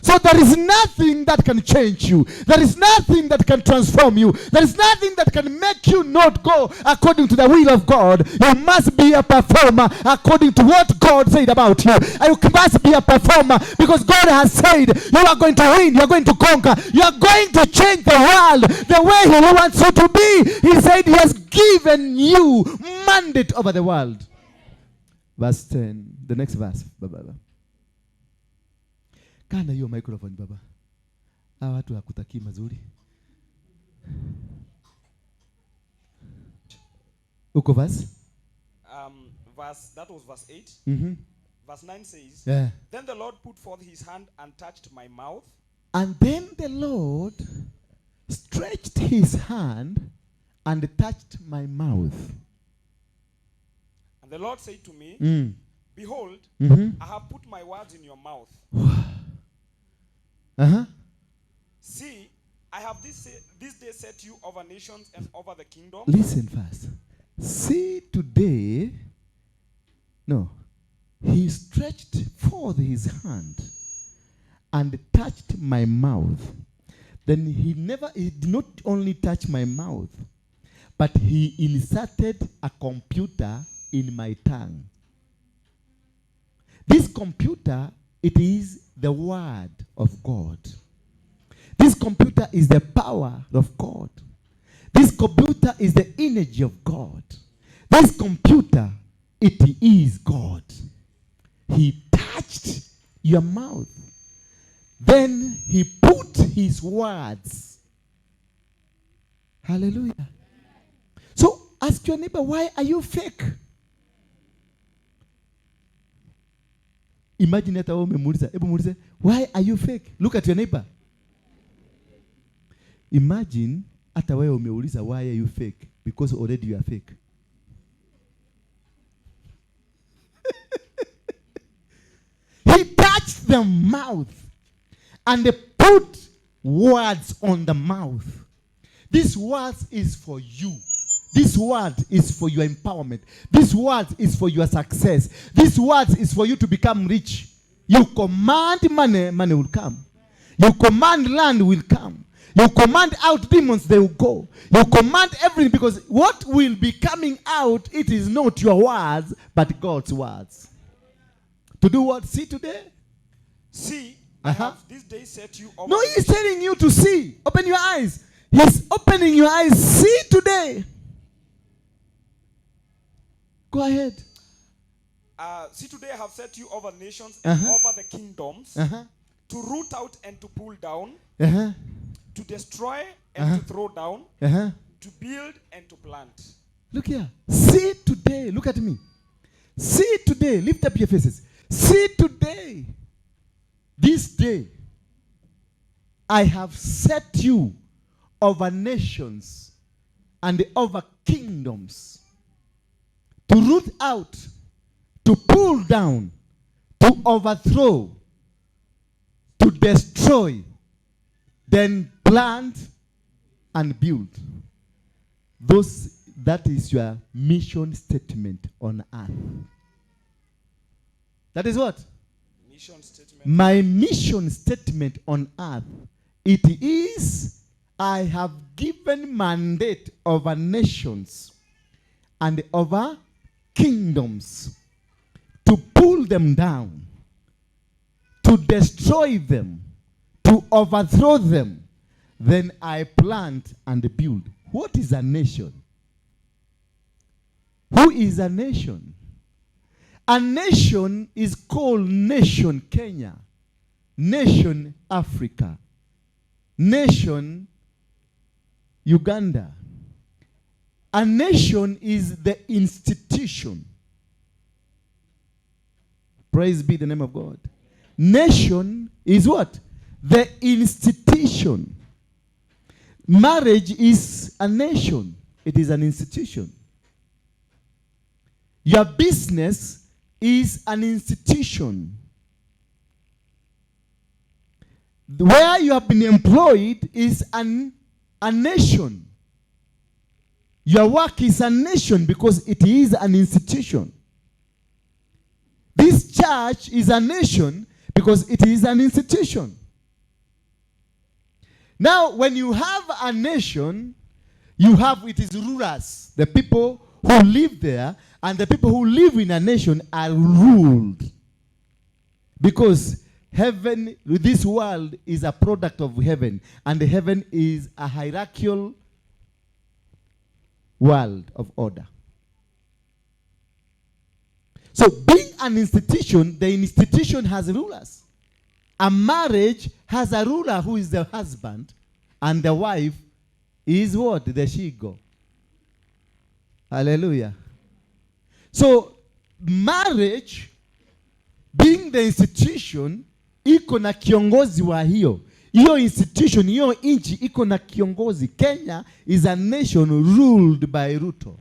So there is nothing that can change you. There is nothing that can transform you. There is nothing that can make you not go according to the will of God. You must be a performer according to what God said about you. You must be a performer because God has said you are going to win, you are going to conquer, you are going to change the world the way He wants you to be. He said He has given you mandate over the world. Verse 10, the next verse. Bye-bye. Kana hiyo microphone baba. Hawa watu hakutakii mazuri. Uko verse? That was verse 8. Mm-hmm. Verse 9 says, yeah. Then the Lord put forth his hand and touched my mouth. And then the Lord stretched his hand and touched my mouth. And the Lord said to me, Behold, I have put my words in your mouth. Uh-huh. See, I have this day set you over nations and over the kingdom. Listen first. See today, no, he stretched forth his hand and touched my mouth. Then he did not only touch my mouth, but he inserted a computer in my tongue. This computer, it is the word of God. This computer is the power of God. This computer is the energy of God. This computer, it is God. He touched your mouth. Then he put his words. Hallelujah. So ask your neighbor, why are you fake? Imagine that, why are you fake? Look at your neighbor. Imagine hata wewe umeuliza why are you fake? Because already you are fake. He touched the mouth and they put words on the mouth. This words is for you. This word is for your empowerment. This word is for your success. This word is for you to become rich. You command money, money will come. You command land will come. You command out demons, they will go. You command everything, because what will be coming out, it is not your words, but God's words. To do what? See today? See, I have this day set you over. No, he's telling you to see. Open your eyes. He's opening your eyes. See today. Go ahead. See today I have set you over nations and over the kingdoms, to root out and to pull down, to destroy and to throw down, to build and to plant. Look here. See today. Look at me. See today. Lift up your faces. See today. This day, I have set you over nations and over kingdoms, to root out, to pull down, to overthrow, to destroy, then plant and build. That is your mission statement on earth. That is what? Mission statement. My mission statement on earth. It is, I have given mandate over nations and over kingdoms to pull them down, to destroy them, to overthrow them. Then I plant and build. What is a nation? Who is a nation? A nation is called Nation Kenya, Nation Africa, Nation Uganda. A nation is the institution. Praise be the name of God. Nation is what? The institution. Marriage is a nation. It is an institution. Your business is an institution. Where you have been employed is a nation. Your work is a nation because it is an institution. This church is a nation because it is an institution. Now, when you have a nation, you have, it is rulers. The people who live there and the people who live in a nation are ruled. Because heaven, this world is a product of heaven. And heaven is a hierarchical world of order. So being an institution, the institution has rulers. A marriage has a ruler who is the husband, and the wife is what? The shigo. Hallelujah. So marriage being the institution iko na kiongozi wa hiyo. Hiyo institution, hiyo nchi iko na kiongozi. Kenya is a nation ruled by Ruto.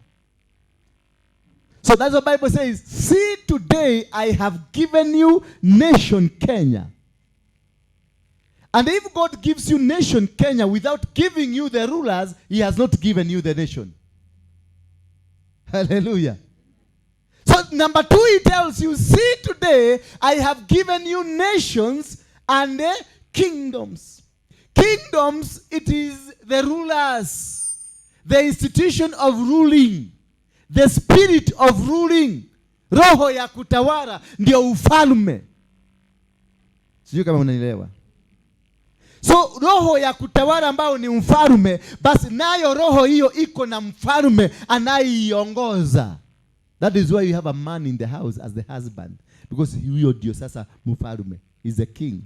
So that's what the Bible says. See, today I have given you nation Kenya. And if God gives you nation Kenya without giving you the rulers, he has not given you the nation. Hallelujah. So number 2, he tells you, see, today I have given you nations and kingdoms. Kingdoms, it is the rulers, the institution of ruling, the spirit of ruling. Roho ya kutawala ndio ufalme. Sijui kama unanielewa. So roho ya kutawala ambao ni mfalme, basi nayo roho hiyo iko na mfalme anayeiongoza. That is why you have a man in the house as the husband, because huyo ndio sasa mfalme, is the king.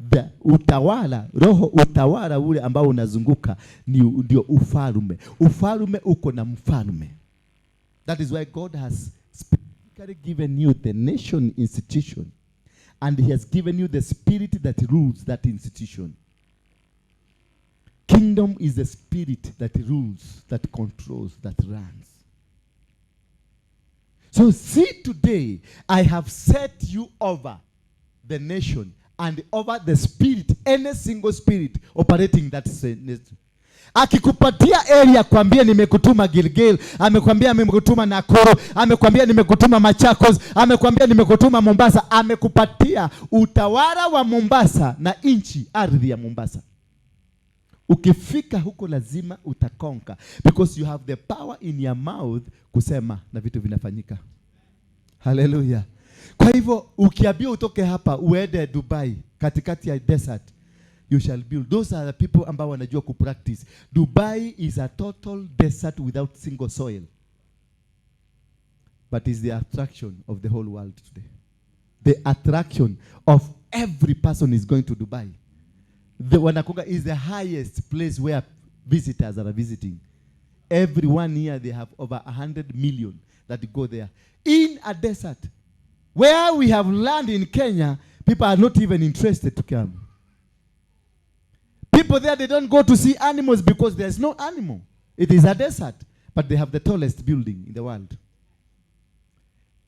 The utawala, roho utawala ule ambao unazunguka ni ndio ufalme. Ufalme uko na mfalme. That is why God has specifically given you the nation institution, and he has given you the spirit that rules that institution. Kingdom is the spirit that rules, that controls, that runs. So see, today I have set you over the nation and over the spirit, any single spirit operating that nation. Akikupatia area, kwambia nimekutuma Gilgil, amekwambia nimekutuma Nakuru, amekwambia nimekutuma Machakos, amekwambia nimekutuma Mombasa, amekupatia utawala wa Mombasa na nchi, ardhi ya Mombasa. Ukifika huko lazima utakonka, because you have the power in your mouth kusema na vitu vinafanyika. Hallelujah. Kwa hivyo ukiambiwa utoke hapa uende Dubai, katikati ya desert, you shall build. Those are the people ambao wanajua kupractice. Dubai is a total desert without single soil, but is the attraction of the whole world today. The attraction of every person is going to Dubai. The Wanakunga is the highest place where visitors are visiting. Every 1 year they have over 100 million that go there. In a desert. Where we have land in Kenya, people are not even interested to come. People there, they don't go to see animals because there's no animal. It is a desert. But they have the tallest building in the world.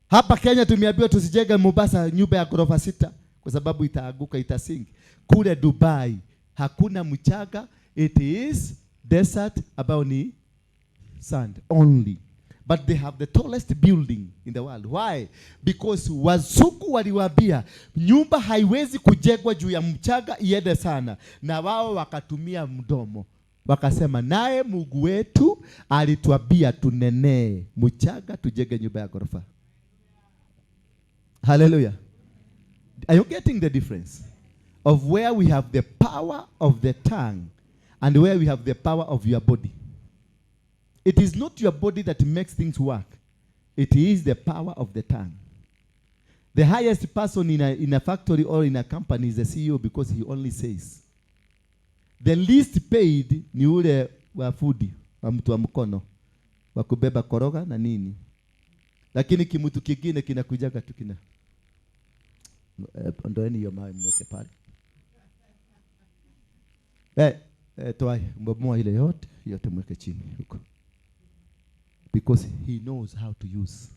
Hapa Kenya tumeambiwa tusijenge Mombasa nyumba ya ghorofa 6 kwa sababu itaaguka, itasink. Kule Dubai hakuna mchanga, it is desert ambao ni sand only. But they have the tallest building in the world. Why? Because wazungu waliwaambia nyumba haiwezi kujengwa juu ya mchanga iende sana, na wao wakatumia mdomo. Wakasema naye Mungu wetu alituambia tunenee mchanga tujenge nyumba ya ghorofa. Hallelujah. Are you getting the difference of where we have the power of the tongue and where we have the power of your body? It is not your body that makes things work. It is the power of the tongue. The highest person in a factory or in a company is the CEO, because he only says. The least paid ni ule wa fudi, wa mtu wa mkono, wa kubeba koroga na nini. Lakini kimutu kingine kinakujaga tu kina. Ondoeni hiyo mawe mweke pale. Toa mbomoa ile yote, yote mweke chini huko. Because he knows how to use.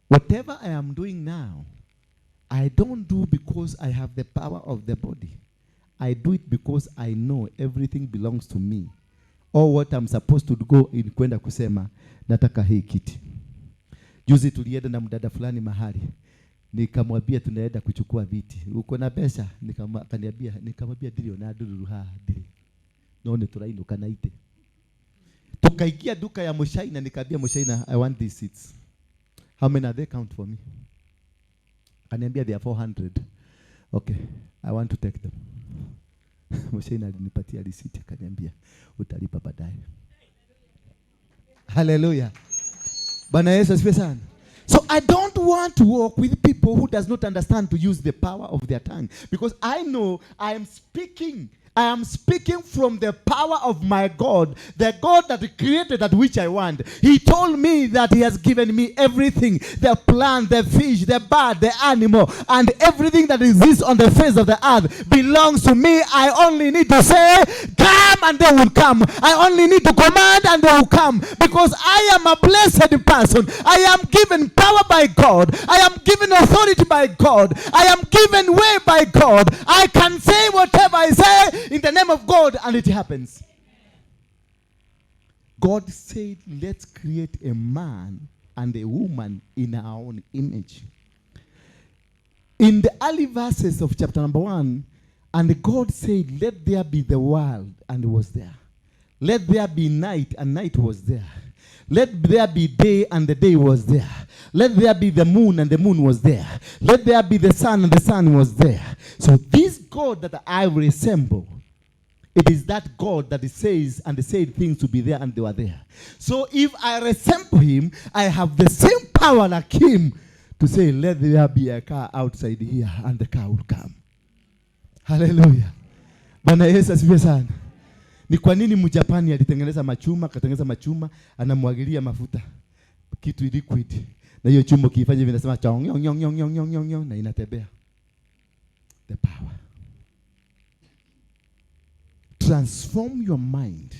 Whatever I am doing now, I don't do because I have the power of the body. I do it because I know everything belongs to me. Or what I'm supposed to go in kwenda kusema, nataka hii kiti. Juzi tulienda na mdada fulani mahali. Nikamwambia tunaenda kuchukua viti. Uko na pesa? Akaniambia, nikamwambia ndio na ndururu ha ndiri. No ni turainuka na ite. Tukaingia duka ya Mshaina, nikamwambia Mshaina, I want these seats. How many are they count for me? Akaniambia they are 400. Okay, I want to take them. Mshaina alinipatia receipt akaniambia utalipa baadaye. Hallelujah. Bwana Yesu asifiwe sana. So I don't want to walk with people who does not understand to use the power of their tongue, because I know I am speaking I am speaking from the power of my God, the God that created that which I want. He told me that he has given me everything, the plant, the fish, the bird, the animal, and everything that exists on the face of the earth belongs to me. I only need to say, come, and they will come. I only need to command, and they will come. Because I am a blessed person. I am given power by God. I am given authority by God. I am given way by God. I can say whatever I say in the name of God, and it happens. God said, let's create a man and a woman in our own image. In the early verses of chapter number 1, and God said, let there be the world, and it was there. Let there be night, and night was there. Let there be day, and the day was there. Let there be the moon, and the moon was there. Let there be the sun, and the sun was there. So this God that I resemble, it is that God that says and said things to be there, and they were there. So if I resemble him, I have the same power like him to say, let there be a car outside here, and the car will come. Hallelujah. Bwana Yesu asifiwe sana. Ni kwa nini Mjapani alitengeneza machuma, akatengeneza machuma, anamwagilia mafuta, kitu liquid. Na hiyo chuma ukifanya hivi inasema chong nyong nyong nyong nyong nyong nyong, na inatembea. The power. Transform your mind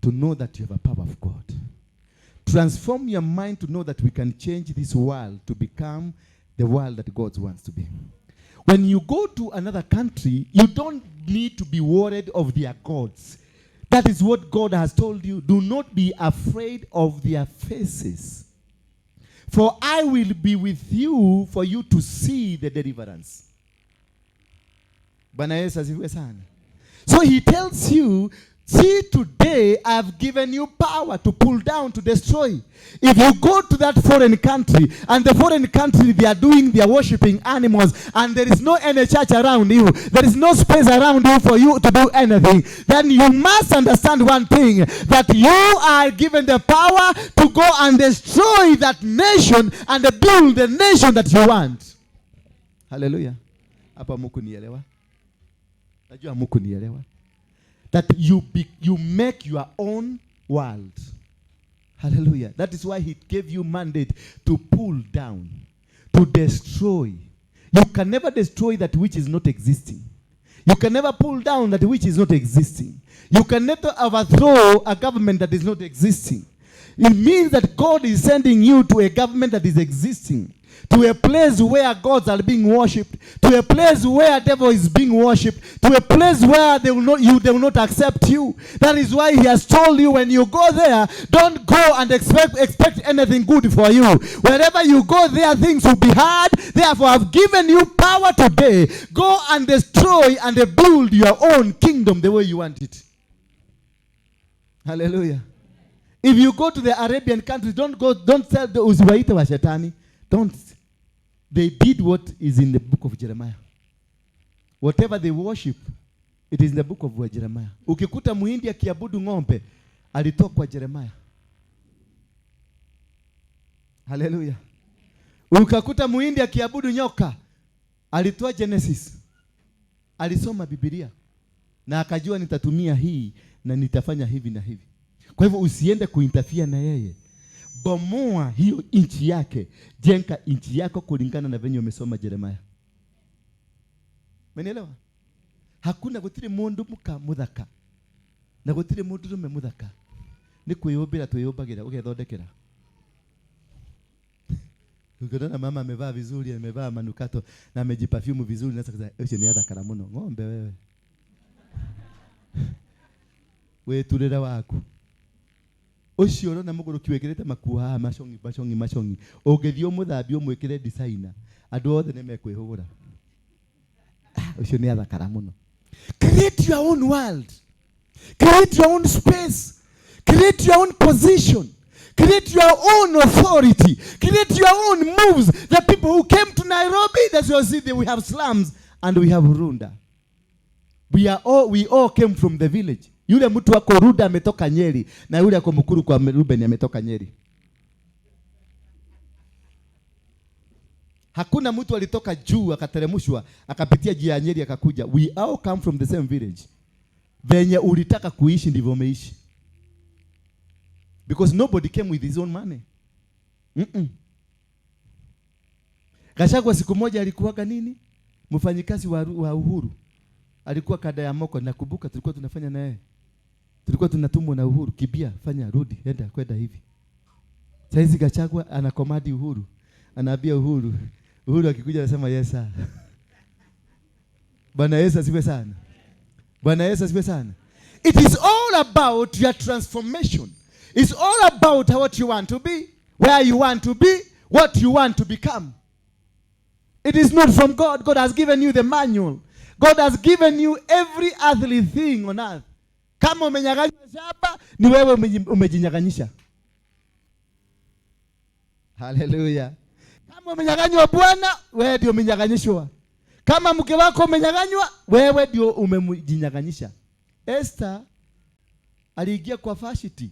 to know that you have a power of God. Transform your mind to know that we can change this world to become the world that God wants to be. When you go to another country, you don't need to be worried of their gods. That is what God has told you. Do not be afraid of their faces. For I will be with you for you to see the deliverance. Bwana Yesu asifiwe sana. So he tells you, see, today I've given you power to pull down, to destroy. If you go to that foreign country, and the foreign country they are doing, they are worshiping animals, and there is no any church around you, there is no space around you for you to do anything, then you must understand one thing, that you are given the power to go and destroy that nation and build the nation that you want. Hallelujah. Hapa mukunielewa? Najua mukunielewa. That you make your own world. Hallelujah. That is why he gave you mandate to pull down, to destroy. You can never destroy that which is not existing. You can never pull down that which is not existing. You can never overthrow a government that is not existing. It means that God is sending you to a government that is existing, to a place where gods are being worshipped, to a place where devil is being worshipped, to a place where they will not accept you. That is why he has told you, when you go there, don't go and expect anything good for you. Wherever you go there, things will be hard. Therefore, I've given you power today. Go and destroy and build your own kingdom the way you want it. Hallelujah. If you go to the Arabian countries, don't tell the usiwaite wa shetani. Don't. They did what is in the book of Jeremiah. Whatever they worship, it is in the book of Jeremiah. Ukikuta muhindi akiabudu ng'ombe, alitoka kwa Jeremiah. Hallelujah. Ukakuta muhindi akiabudu nyoka, alitoa Genesis. Alisoma Biblia na akajua nitatumia hii na nitafanya hivi na hivi. Kwa hivyo usiende kuinterfere na yeye. Bomoa hiyo nchi yake, jenga nchi yako kulingana na venye umesoma Jeremiah. Umenielewa? Hakuna gutiri mundu muka muthaka na gutiri mundu rume muthaka. Ni kwiyumbira twiyumbagira ugethondekera. Ukiona mama amevaa vizuri, amevaa manukato na amejiperfume vizuri, na sasa ucio ni athakara muno. Ng'ombe wewe. Weturira waku. Ucio urona muguruki wikirite makuha mashongi mashongi mashongi, ungithii umuthambie umwikire designer, andu othe ni mekwihugura. Ucio ni athakara muno. Create your own world. Create your own space. Create your own position. Create your own authority. Create your own moves. The people who came to Nairobi, that's why you see we have slums and we have Runda. We all came from the village. Yule mtu wako Runda ametoka Nyeri, na yule ako Mukuru kwa Ruben ametoka Nyeri. Hakuna mtu alitoka juu akateremshwa akapitia njia ya Nyeri akakuja. We all come from the same village. Venye ulitaka kuishi ndivyo umeishi. Because nobody came with his own money. Gachagua siku moja alikuwaga nini? Mfanyikazi wa Uhuru. Alikuwa kada ya Moko, nakumbuka tulikuwa tunafanya na yeye. Tulikuwa tunatumwa na Uhuru, kibia, fanya, rudi, enda, kwenda hivi. Saizi Gachagua anakomadi Uhuru. Anaambia Uhuru. Uhuru akikuja anasema yes sir. Bwana Yesu asifiwe sana. Bwana Yesu asifiwe sana. It is all about your transformation. It's all about what you want to be, where you want to be, what you want to become. It is not from God. God has given you the manual. God has given you every earthly thing on earth. Kama umenyang'anywa shamba, ni wewe umejinyang'anyisha. Hallelujah. Kama umenyang'anywa bwana, wewe ndio umenyang'anyishwa. Kama mke wako umenyang'anywa, wewe ndio umejinyang'anyisha. Esther aliingia kwa Vashti,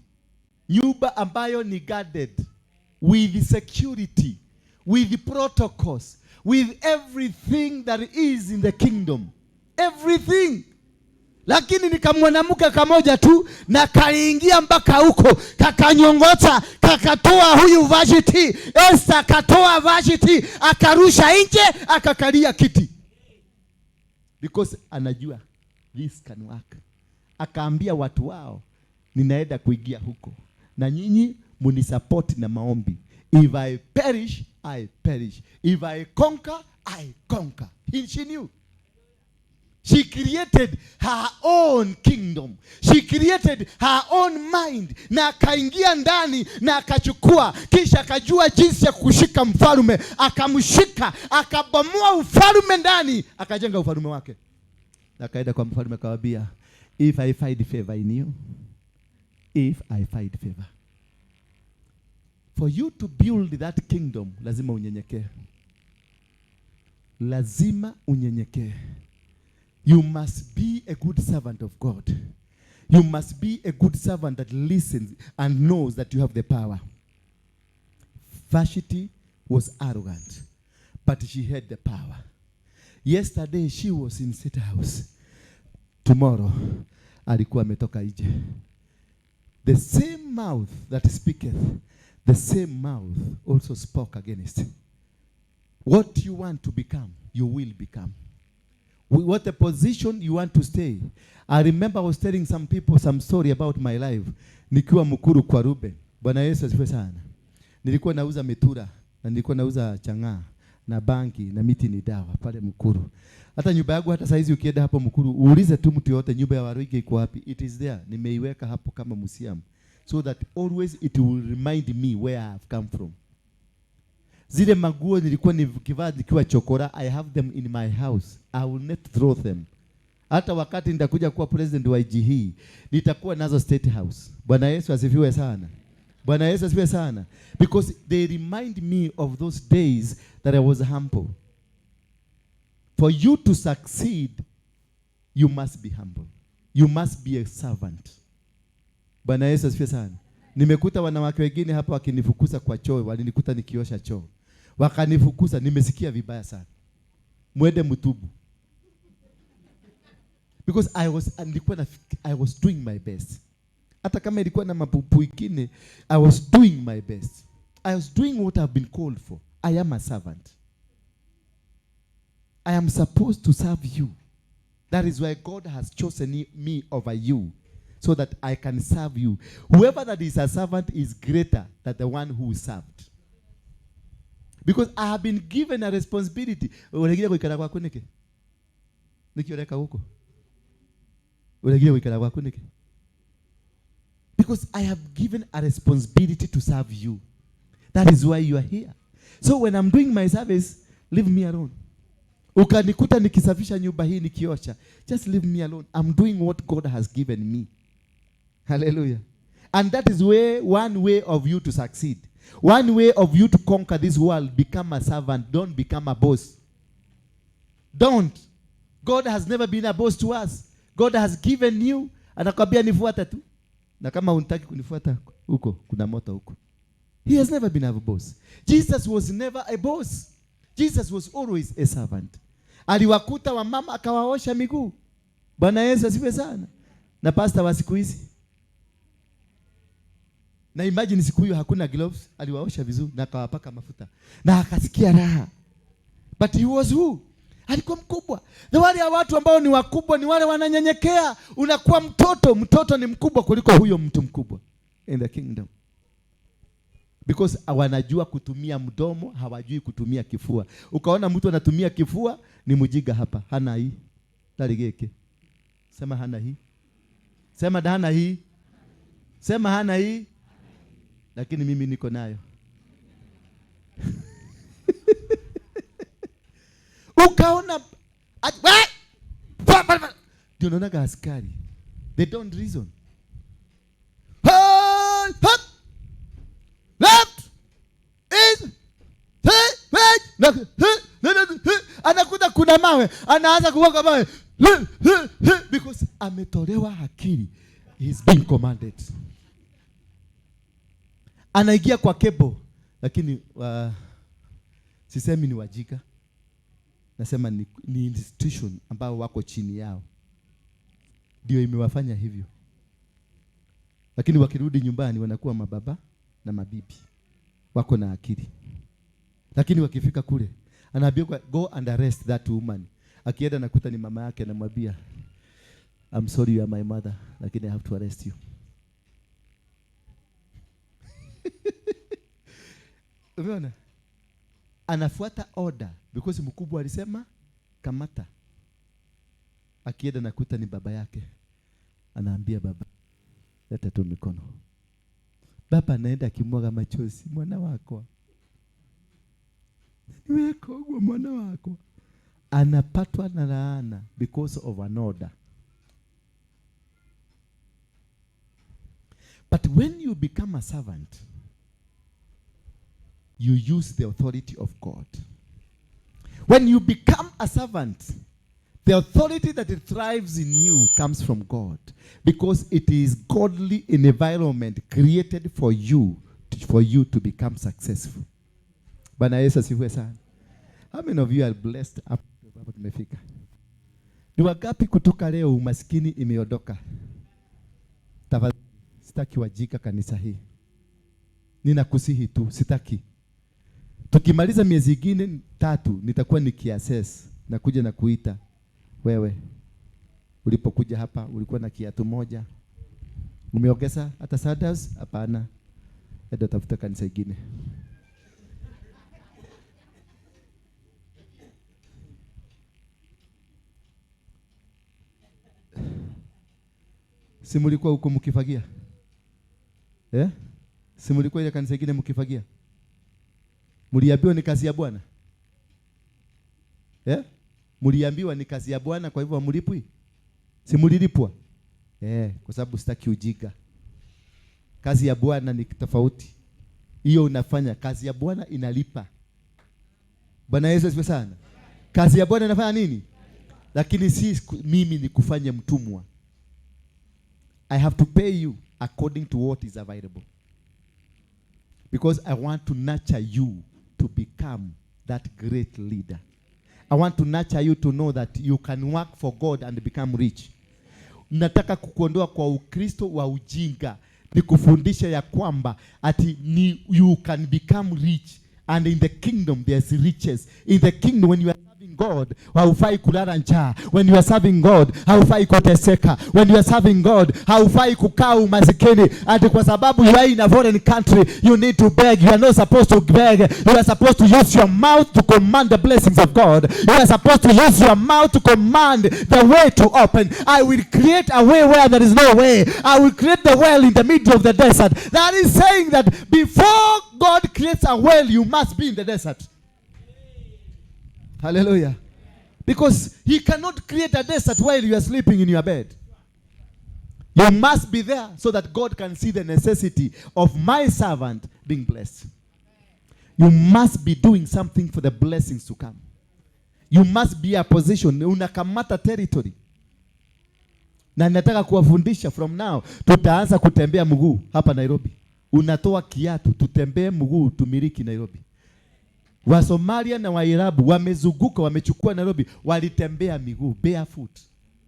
nyumba ambayo ni guarded with security, with protocols, with everything that is in the kingdom. Everything. Lakini nikamwanamke kamoja tu na kaingia mpaka huko, kakanyongota, kakatoa huyu Vashti. Esther akatoa Vashti, akarusha nje, akakalia kiti. Because anajua this can work. Akaambia watu wao, ninaenda kuingia huko na nyinyi munisupport na maombi. If I perish, I perish. If I conquer, I conquer. She knew. She created her own kingdom. She created her own mind. Na akaingia ndani na akachukua, kisha akajua jinsi ya kushika mfalme, akamshika, akabomoa ufalme ndani, akajenga ufalme wake. Na akaenda kwa mfalme akamwambia, if I find favor in you, if I find favor. For you to build that kingdom, lazima unyenyekee. Lazima unyenyekee. You must be a good servant of God. You must be a good servant that listens and knows that you have the power. Vashti was arrogant, but she had the power. Yesterday she was in State House. Tomorrow alikuwa ametoka nje. The same mouth that speaketh, the same mouth also spoke against. What you want to become, you will become. What the position you want to stay. I remember I was telling some people some story about my life. Nikiwa Mukuru kwa Ruben. Bwana Yesu asifiwe sana. Nilikuwa nauza mitura na nilikuwa nauza chang'aa na bangi na miti ni dawa pale Mukuru. Hata nyumba yangu hata saizi ukienda hapo Mukuru uulize tu mtu yote nyumba ya Waruinge iko wapi? It is there. Nimeiweka hapo kama museum so that always it will remind me where I have come from. Zile maguo nilikuwa nikivaa nikiwa chokora, I have them in my house. I will not throw them. Hata wakati nitakuja kuwa president wa IG hii, nitakuwa nazo State House. Bwana Yesu asifiwe sana. Bwana Yesu asifiwe sana. Because they remind me of those days that I was humble. For you to succeed, you must be humble. You must be a servant. Bwana Yesu asifiwe sana. Nimekuta wanawake wengine hapa wakinifukuza kwa choo, walinikuta nikiosha choo. Wakanifukuza, nimesikia vibaya sana. Mwende mtubu. Because I was doing my best. Hata kama ilikuwa na mapupu ingine, I was doing my best. I was doing what I've been called for. I am a servant. I am supposed to serve you. That is why God has chosen me over you, so that I can serve you. Whoever that is a servant is greater than the one who is served. Because I have been given a responsibility. Uregire guikara gwaku niki? Niki ureka guku? Uregire guikara gwaku niki? Because I have given a responsibility to serve you. That is why you are here. So when I'm doing my service, leave me alone. Ukanikuta nikisafisha nyumba hii nikiosha, just leave me alone. I'm doing what God has given me. Hallelujah. And that is one way of you to succeed. One way of you to conquer this world, become a servant. Don't become a boss. Don't. God has never been a boss to us. God has given you. Anakwambia nifuate tu. Na kama unataki kunifuata huko, kuna moto huko. He has never been a boss. Jesus was never a boss. Jesus was always a servant. Aliwakuta wamama akawaosha miguu. Bwana Yesu asifiwe sana. Na pastor wa siku hizi, na imagine siku hiyo hakuna gloves, aliwaosha vizuri na akawapaka mafuta na akasikia raha. But he was who? Alikuwa mkubwa. Na wale watu ambao ni wakubwa ni wale wananyenyekea. Unakuwa mtoto, mtoto ni mkubwa kuliko huyo mtu mkubwa in the kingdom. Because wanajua kutumia mdomo, hawajui kutumia kifua. Ukaona mtu anatumia kifua ni mjiga hapa, hana hii. Taligeke. Sema hana hii. Sema hana hii. Sema hana hii. Lakini mimi niko nayo. Ukaona ndio unaona askari, they don't reason. Left is anakuta kuna mawe, anaanza kuwaka mawe because ametolewa akili. He's being commanded. Anaingia kwa kebo, lakini sisemi ni wajika. Nasema ni institution ambao wako chini yao ndio imewafanya hivyo. Lakini wakirudi nyumbani wanakuwa mababa na mabibi, wako na akili. Lakini wakifika kule anaambiwa go and arrest that woman. Akienda nakuta ni mama yake, anamwambia I'm sorry you are my mother, lakini I have to arrest you. Umeona? Anafuata order because mkubwa alisema kamata. Akienda nakuta ni baba yake, anaambia baba leta tu mikono. Baba anaenda akimwaga machozi, mwana wako niweko mwana wako. Anapatwa na laana because of an order. But when you become a servant, you use the authority of God. When you become a servant, the authority that it thrives in you comes from God, because it is godly environment created for you to become successful. Bwana Yesu asifiwe sana. How many of you are blessed up hapo tumefika? Ni wangapi kutoka leo umaskini imeondoka? Tafadhali sitaki wajika kanisa hii. Ninakusihi tu, sitaki. Tukimaliza miezi ingine 3 nitakuwa nikiassess na kuja na kuita wewe. Ulipokuja hapa ulikuwa na kiatu moja. Umeongeza hata sandals? Hapana. Enda tafuta kanisa ingine. Si mlikuwa huko mkifagia? Eh? Si mlikuwa ile kanisa ingine mkifagia? Mliambiwa ni kazi ya Bwana? Eh? Mliambiwa ni kazi ya Bwana, kwa hivyo hamlipwi? Si mlilipwa? Eh, kwa sababu sitaki ujinga. Kazi ya Bwana ni tofauti. Hiyo unafanya kazi ya Bwana inalipa. Bwana Yesu asifiwe sana. Kazi ya Bwana inafanya nini? Lakini si mimi nikufanye mtumwa. I have to pay you according to what is available. Because I want to nurture you to become that great leader. I want to nurture you to know that you can work for God and become rich. Nataka kukuondoa kwa Ukristo wa ujinga. Nikufundisha ya kwamba ati ni you can become rich, and in the kingdom there's riches. In the kingdom when you are serving God, haufai kulala njaa. When you are serving God, haufai kuteseka. When you are serving God, haufai kukaa umasikini. Ati kwa sababu you are in a foreign country, you need to beg. You are not supposed to beg. You are supposed to use your mouth to command the blessings of God. You are supposed to use your mouth to command the way to open. I will create a way where there is no way. I will create the well in the middle of the desert. That is saying that before God creates a well, you must be in the desert. Hallelujah. Because he cannot create a desert while you are sleeping in your bed. You must be there so that God can see the necessity of my servant being blessed. You must be doing something for the blessings to come. You must be a position. Unakamata territory. Na nataka kuwafundisha from now. Tutaanza kutembea mguu hapa Nairobi. Unatoa kiatu, tutembee mguu, tumiliki Nairobi. Wa Somalia na Waarabu wamezunguka, wamechukua Nairobi, walitembea miguu, barefoot.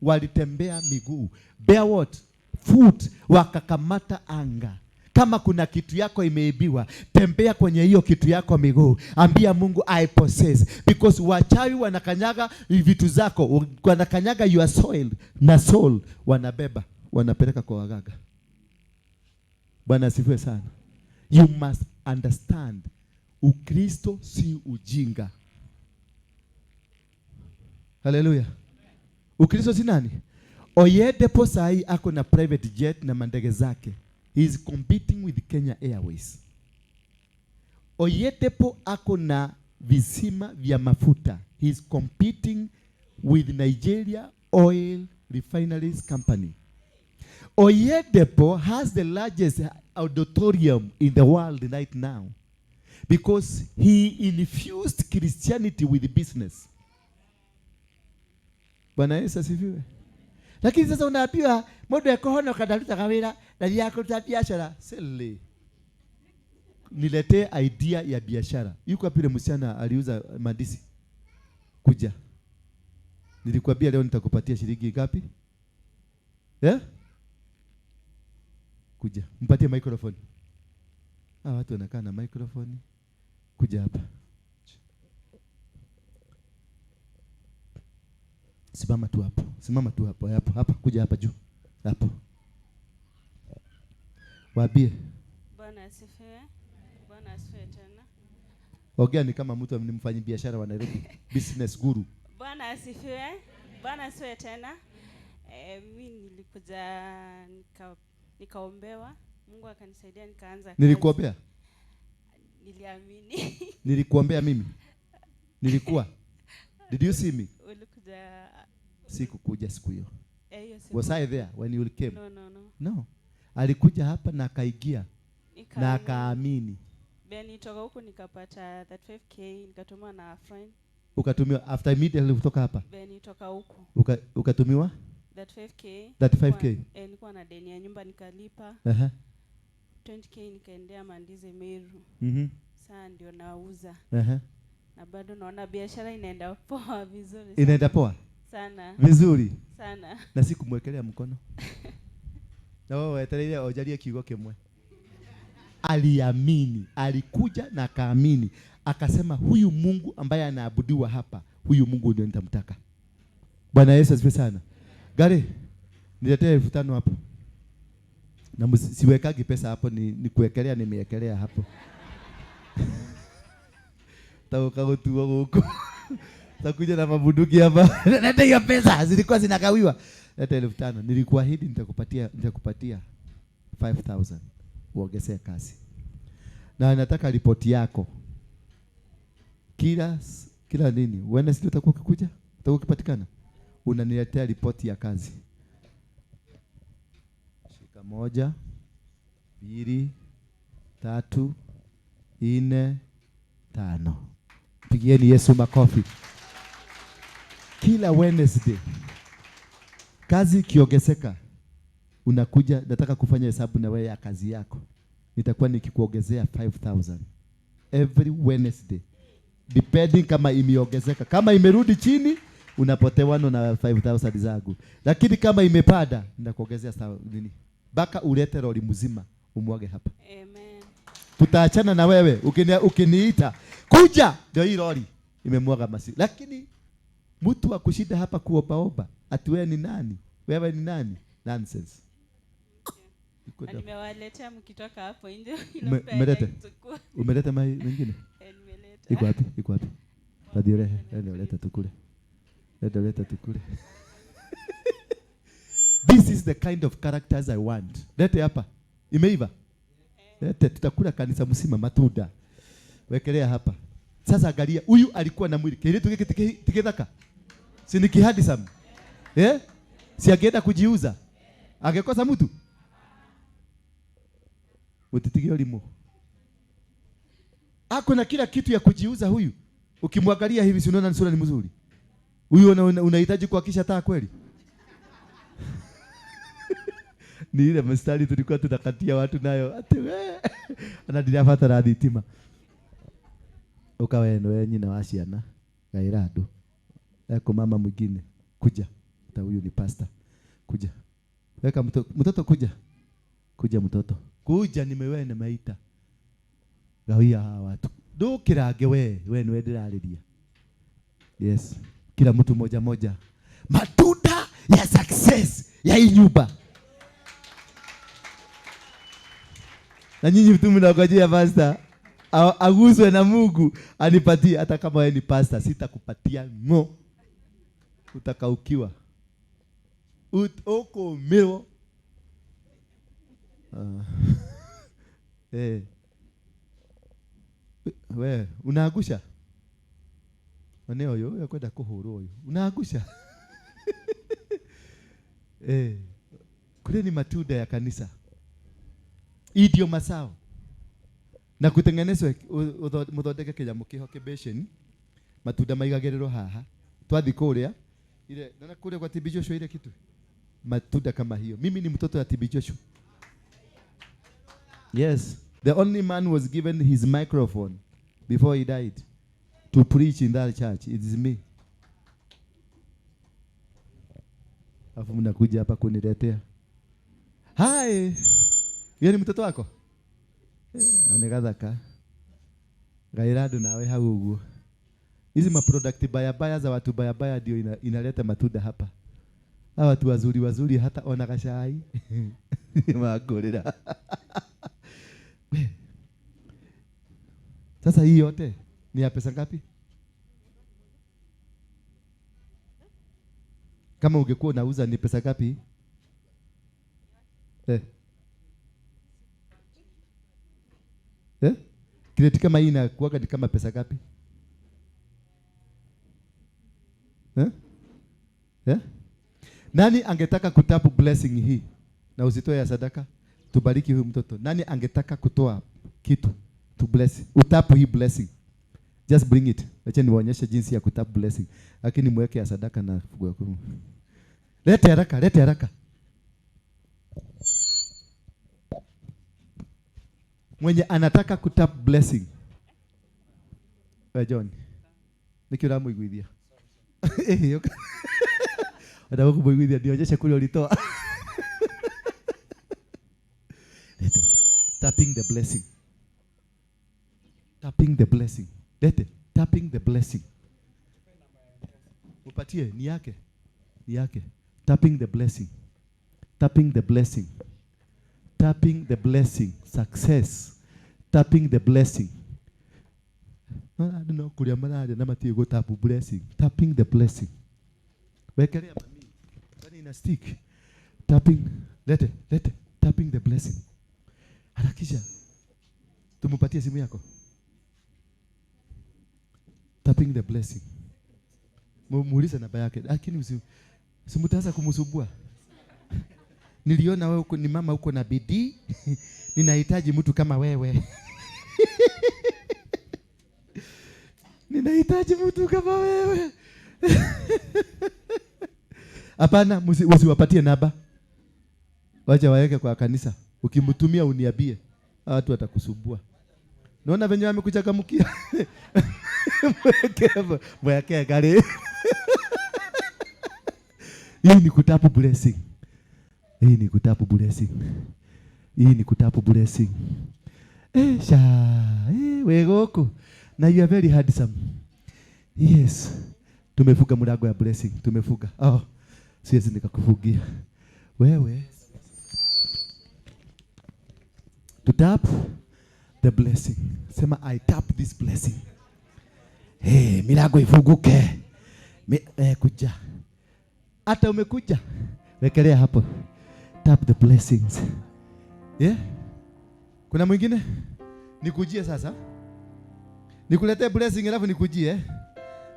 Walitembea miguu, bare what? Foot, wakakamata anga. Kama kuna kitu yako imeibiwa, tembea kwenye hiyo kitu yako miguu. Ambia Mungu I possess. Because wachawi wanakanyaga vitu zako, wanakanyaga your soil na soul, wanabeba, wanapeleka kwa waganga. Bwana asifiwe sana. You must understand, Ukristo si ujinga. Hallelujah. Ukristo si nani? Oyedepo sahi ako na private jet na mandege zake. He is competing with Kenya Airways. Oyedepo ako na visima vya mafuta. He is competing with Nigeria Oil Refineries Company. Oyedepo has the largest auditorium in the world right now because he infused Christianity with business. Bwana Yesu asifiwe. Lakini sasa unaambiwa mundu ekohonoka ndarutaga wira na ndiakuruta biashara. Sele. Niletee idea ya biashara. Yuko wapi yule msichana aliuza mandisi? Kuja. Nilikwambia leo nitakupatia shilingi ngapi? Eh? Kuja. Mpatie microphone. Watu wanakaa na microphone. Kuja hapa. Simama tu hapo. Simama tu hapo. Hapo hapa, kuja hapa juu. Hapo. Waambie. Bwana asifiwe. Bwana asifiwe tena. Ongea ni kama mtu ni mfanyi biashara wa Nairobi, business guru. Bwana asifiwe. Bwana asifiwe tena. Mimi nilikuja nikaombewa, Mungu akanisaidia nikaanza kazi. Nilikuombea? Niliamini. Nilikuombea mimi? Nilikuwa. Did you see me? Ulikuja. Sikukuja siku hiyo. Hiyo siku. Was I there when you came? No, no, no. No. Alikuja hapa na akaigia na akaamini. Then nitoka huku nikapata 35k nikatumiwa na friend. Ukatumiwa after immediately kutoka hapa? Then nitoka huku. Ukatumiwa? 35k. 35k. Nilikuwa na deni ya nyumba nikalipa. 20k nikaendea mandizi Meru. Sasa ndio nauza. Na bado naona biashara inaenda poa vizuri. Inaenda poa? Sana. Vizuri. Sana. Na sikumwekelea mkono. Na wewe wetereire ojarie kiugo kimwe. Aliamini, alikuja na akaamini. Akasema huyu Mungu ambaye anaabudiwa hapa, huyu Mungu ndio nitamtaka. Bwana Yesu asifiwe sana. Gari, niletee 5,000 hapo. Na siwekagi pesa hapo, ni kuwekelea, nimewekelea hapo. Tauka gutuo guku. Takuja na mabunduki hapa. Leta hiyo pesa, zilikuwa zinagawiwa. Leta 5,000. Nilikuahidi nitakupatia 5,000. Uongezee kazi. Na nataka ripoti yako. Kila nini? Wednesday utakuwa ukikuja? Utakuwa ukipatikana? Unaniletea ripoti ya kazi. Shika 1 2 3 4 5. Pigieni Yesu makofi. Kila Wednesday kazi ikiongezeka unakuja, nataka kufanya hesabu na wewe ya kazi yako. Nitakuwa nikikuongezea 5,000 every Wednesday. Depending kama imeongezeka. Kama imerudi chini unapotewa na 5,000 zangu. Lakini kama imepanda nitakuongezea sawa nini? Baka ulete lori mzima umwage hapa. Amen. Tutaachana na wewe ukiniita kuja ndio hii lori imemwaga masi. Lakini mtu akushinda hapa kuobaoba ati wewe ni nani? Wewe ni nani? Nonsense. Nimewaletea mkitoka hapo nje. Umeleta mai mengine? Nimeleta. Iko wapi? Iko wapi? Tadirehe, leta tukule. Leta tukule. This is the kind of characters I want. Lete hapa. Imeiva? Lete, tutakula kanisa mzima matunda. Wekelea hapa. Sasa angalia, huyu alikuwa na mwili. Kile tukithaka. Si ni kihadi sana. Eh? Si angeenda kujiuza. Angekosa mtu. Utitige limo. Ako na kila kitu ya kujiuza huyu. Ukimwangalia hivi si unaona sura ni mzuri. Huyu unahitaji kuhakisha taa kweli? Ni ile mstari tulikuwa tunakatia watu nayo. Ati wewe anadiria fatara thitima. Uka we niwe nyina wa ciana. Gaira andu. Eko mama mwingine. Kuja. Hata huyu ni pastor. Kuja. Weka mtoto kuja. Kuja mtoto. Kuja nimewe nimeita. Gawia hawa watu. Ndũkĩrange we niwe ndĩrarĩria. Yes. Kila mtu moja moja. Matunda ya success ya hii nyumba. Na nyinyi mtu mnangojea pastor aguswe na Mungu anipatie. Hata kama wewe ni pastor sitakupatia ngo. Utakaukiwa. Uko miro. We unaagusha. One oyo yakwenda kuhurwo oyo. Unaagusha. Kule ni matunda ya kanisa. Hii ndio masao. Na kutengenezwe muthondeke kinyamu kiho kibesheni. Matunda maigagĩrĩrwo haha. Twathi kũrĩa ile naona kule kwa TB Joshua ile kitu. Matunda kama hiyo. Mimi ni mtoto wa TB Joshua. Yes. The only man was given his microphone before he died to preach in that church. It is me. Afu mnakuja hapa kuniletea. Hi. Yeye ni mtoto wako? Na ni gathaka. Gairadu nawe hau uguo. Hizi ma product baya baya za watu baya baya ndio inaleta matunda hapa. Hawa watu wazuri wazuri hata ona gacai. Magorera. Sasa hii yote ni ya pesa ngapi? Kama ungekuwa unauza ni pesa ngapi? Kreti kama hii inakuwa ni kama pesa ngapi? Nani angetaka kutapu blessing hii na usitoe ya sadaka? Tubariki huyu mtoto. Nani angetaka kutoa kitu to bless? Utapu hii blessing. Just bring it. Acha niwaonyeshe jinsi ya kutapu blessing. Lakini mweke ya sadaka na fungu ya kumi. Lete haraka, lete haraka. Mwenye anataka kutap blessing. We John. Nikira muiguithia. Nataka kumuiguithia nionyeshe kule ulitoa. Lete. Tapping the blessing. Tapping the blessing. Lete. Tapping the blessing. Upatie ni yake. Ni yake. Tapping the blessing. Tapping the blessing. Tapping the blessing. Success. Tapping the blessing. I don't know kuria mararia na matie go tap blessing. Tapping the blessing. Wekelea mami. Kwani ina stick. Tapping. Lete, lete. Tapping the blessing. Harakisha. Tumupatie simu yako. Tapping the blessing. Muulize namba yake. Lakini usimtaanza kumsumbua. Niliona wewe uko ni mama uko na bidii. Ninahitaji mtu kama wewe. Ninahitaji mtu kama wewe. Hapana, usiwapatie namba. Wacha waeke kwa kanisa. Ukimtumia uniambie. Watu watakusumbua. Naona venye wamekuchangamkia. Mweke gari. Hii ni kutapu blessing. Hii ni kutapu blessing. Hii ni kutapu blessing. Sha, we goko. Na you are very handsome. Yes. Tumefuga mlango ya blessing. Tumefuga. Oh, siwezi nikakufugia. Wewe. To tap the blessing. Sema I tap this blessing. Hey, milango ifunguke. Kuja. Hata umekuja. Wekelea hapo. Tap the blessings. Yeah? Kuna mwingine? Nikujie sasa. Nikuletee blessing alafu nikujie.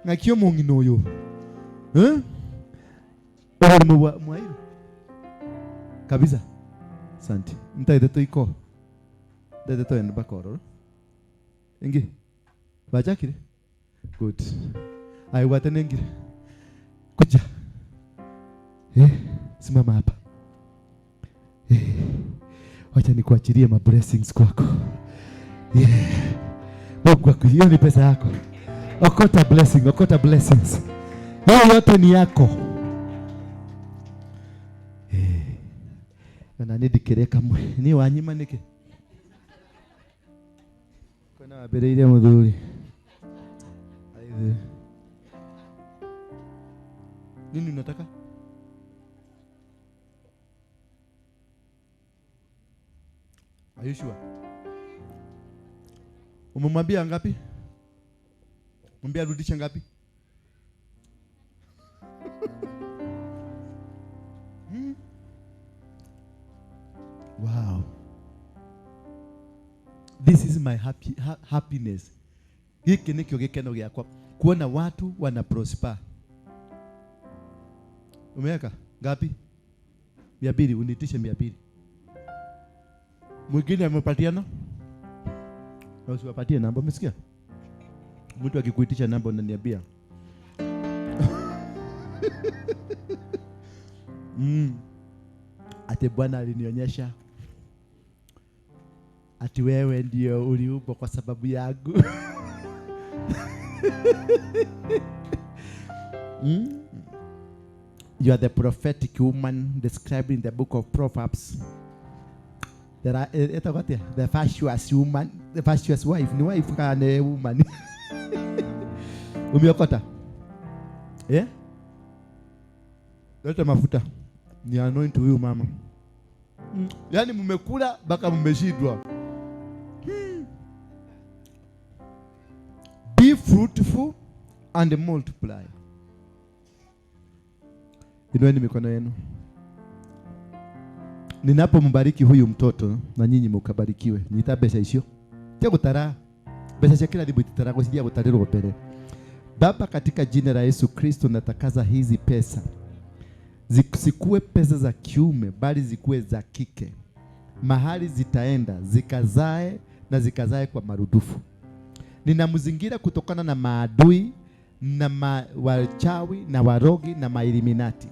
Ngakio mungino yo. Eh? Mwairu. Kabisa. Asante. Ntaide toiko. Ndaide to en bakoro. Ingi. Bajakire. Good. Ai watenengire. Kuja. Simama hapa. Wacha nikuachilie ma blessings kwako. Yeah. Mungu, hiyo ni pesa yako. Okota blessing, okota blessings. Hiyo yote ni yako. Na nindikire kamwe ni wanyima niki kona wambiriire muthuri. Nini unataka? Are you sure? Umemwambia ngapi? Mwambie arudishe ngapi? Wow. This is my happiness. Giki nikio gikeno giakwa kuona watu wana prosper. Umeweka ngapi? 200, unitishe 200. Mwingine amepatiana? Na usiwapatie namba, umesikia? Mtu akikuitisha namba unaniambia. Ate Bwana alinionyesha ati wewe ndio uliumbwa kwa sababu yangu. You are the prophetic woman described in the book of Proverbs. There are the virtuous woman, the virtuous wife. Ni wife kana woman. Umeokota? Eh? Leta mafuta. Ni anoint huyu mama. Yaani mmekula mpaka mmeshindwa. Be fruitful and multiply. Inueni mikono yenu. Ninapombariki huyu mtoto na nyinyi mkabarikiwe. Nyita mbeca icio. Tia gutara. Mbeca cia kila ititaragwo cithia gutarirwo mbere. Baba, katika jina la Yesu Kristo natakaza hizi pesa. Zisikuwe pesa za kiume bali zikuwe za kike. Mahali zitaenda zikazae na zikazae kwa marudufu. Ninamzingira kutokana na maadui na wachawi na warogi na mailiminati.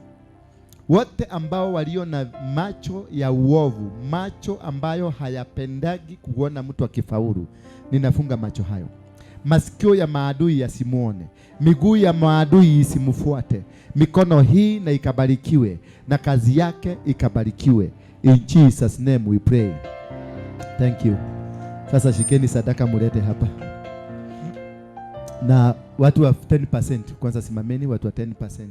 Wote ambao walio na macho ya uovu, macho ambayo hayapendagi kuona mtu akifaulu, ninafunga macho hayo. Masikio ya maadui yasimuone, miguu ya maadui isimfuate, mikono hii na ikabarikiwe na kazi yake ikabarikiwe. In Jesus name we pray. Thank you. Sasa shikeni sadaka mulete hapa. Na watu wa 10% kwanza simameni, watu wa 10%.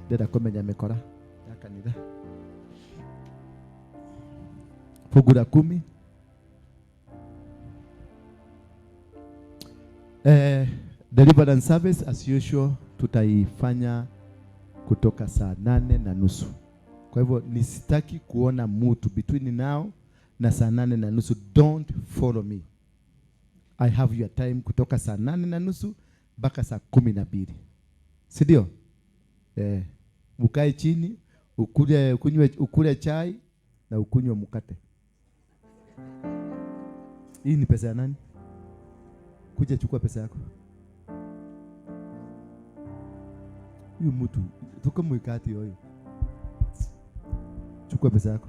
Dada komenya mekora ya kanitha. Fungu la 10. Deliverance service as usual tutaifanya kutoka saa 8:30. Kwa hivyo nisitaki kuona mtu between now na saa 8:30. Don't follow me. I have your time kutoka saa 8:30 mpaka saa 12. Si ndio? Ukae chini, ukule chai na ukunywe mkate. Hii ni pesa ya nani? Kuja chukua pesa yako. Huyu mtu tukamwikati huyu. Chukua pesa yako.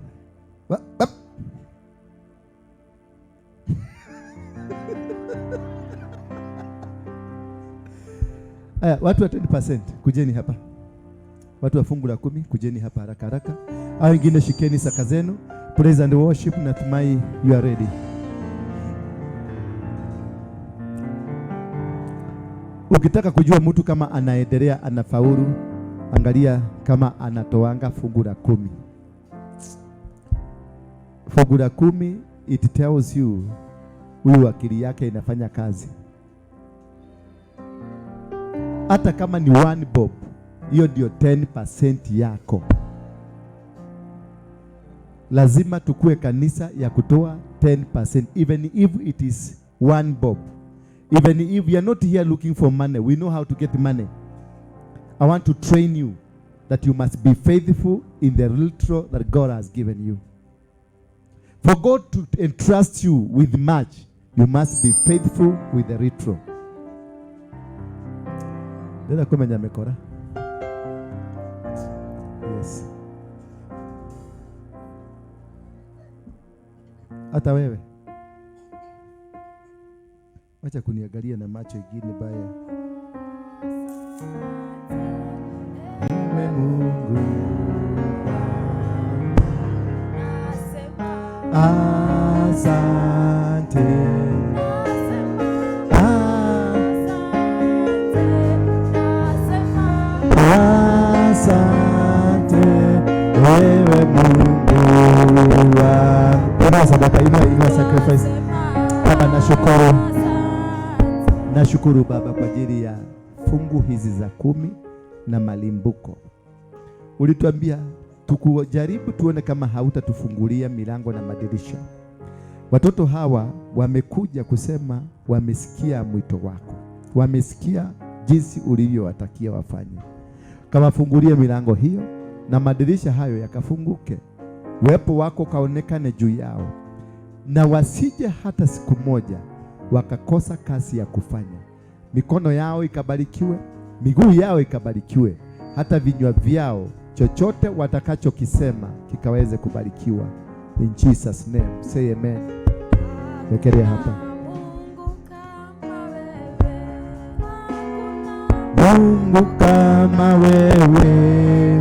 Aya, watu wa 10% kujeni hapa. Watu wa fungu la 10 kujeni hapa haraka haraka. Hao wengine shikeni saka zenu. Praise and worship, natumai you are ready. Ukitaka kujua mtu kama anaendelea anafaulu, angalia kama anatoanga fungu la 10. Fungu la 10, it tells you huyu akili yake inafanya kazi. Hata kama ni 1 bob, hiyo ndio 10% yako. Lazima tukue kanisa ya kutoa 10%, even if it is 1 bob. Even if we are not here looking for money, we know how to get money. I want to train you that you must be faithful in the little that God has given you. For God to entrust you with much, you must be faithful with the little. Dada kumenya mekora. Yes. Hata wewe. Wacha kuniangalia na macho ingine baya. Ewe Mungu asante. Asante wewe Mungu wangu. Inua sadaka, inua sacrifice. Baba, nashukuru. Nashukuru Baba kwa ajili ya fungu hizi za 10 na malimbuko. Ulituambia tukujaribu tuone kama hautatufungulia milango na madirisha. Watoto hawa wamekuja kusema wamesikia mwito wako. Wamesikia jinsi ulivyowatakia wafanye. Kama fungulie milango hiyo na madirisha hayo yakafunguke. Uwepo wako kaonekane juu yao. Na wasije hata siku moja wakakosa kazi ya kufanya. Mikono yao ikabarikiwe, miguu yao ikabarikiwe, hata vinywa vyao chochote watakachokisema kikaweze kubarikiwa. In Jesus name, say amen. Wekelea hapa. Mungu kama wewe,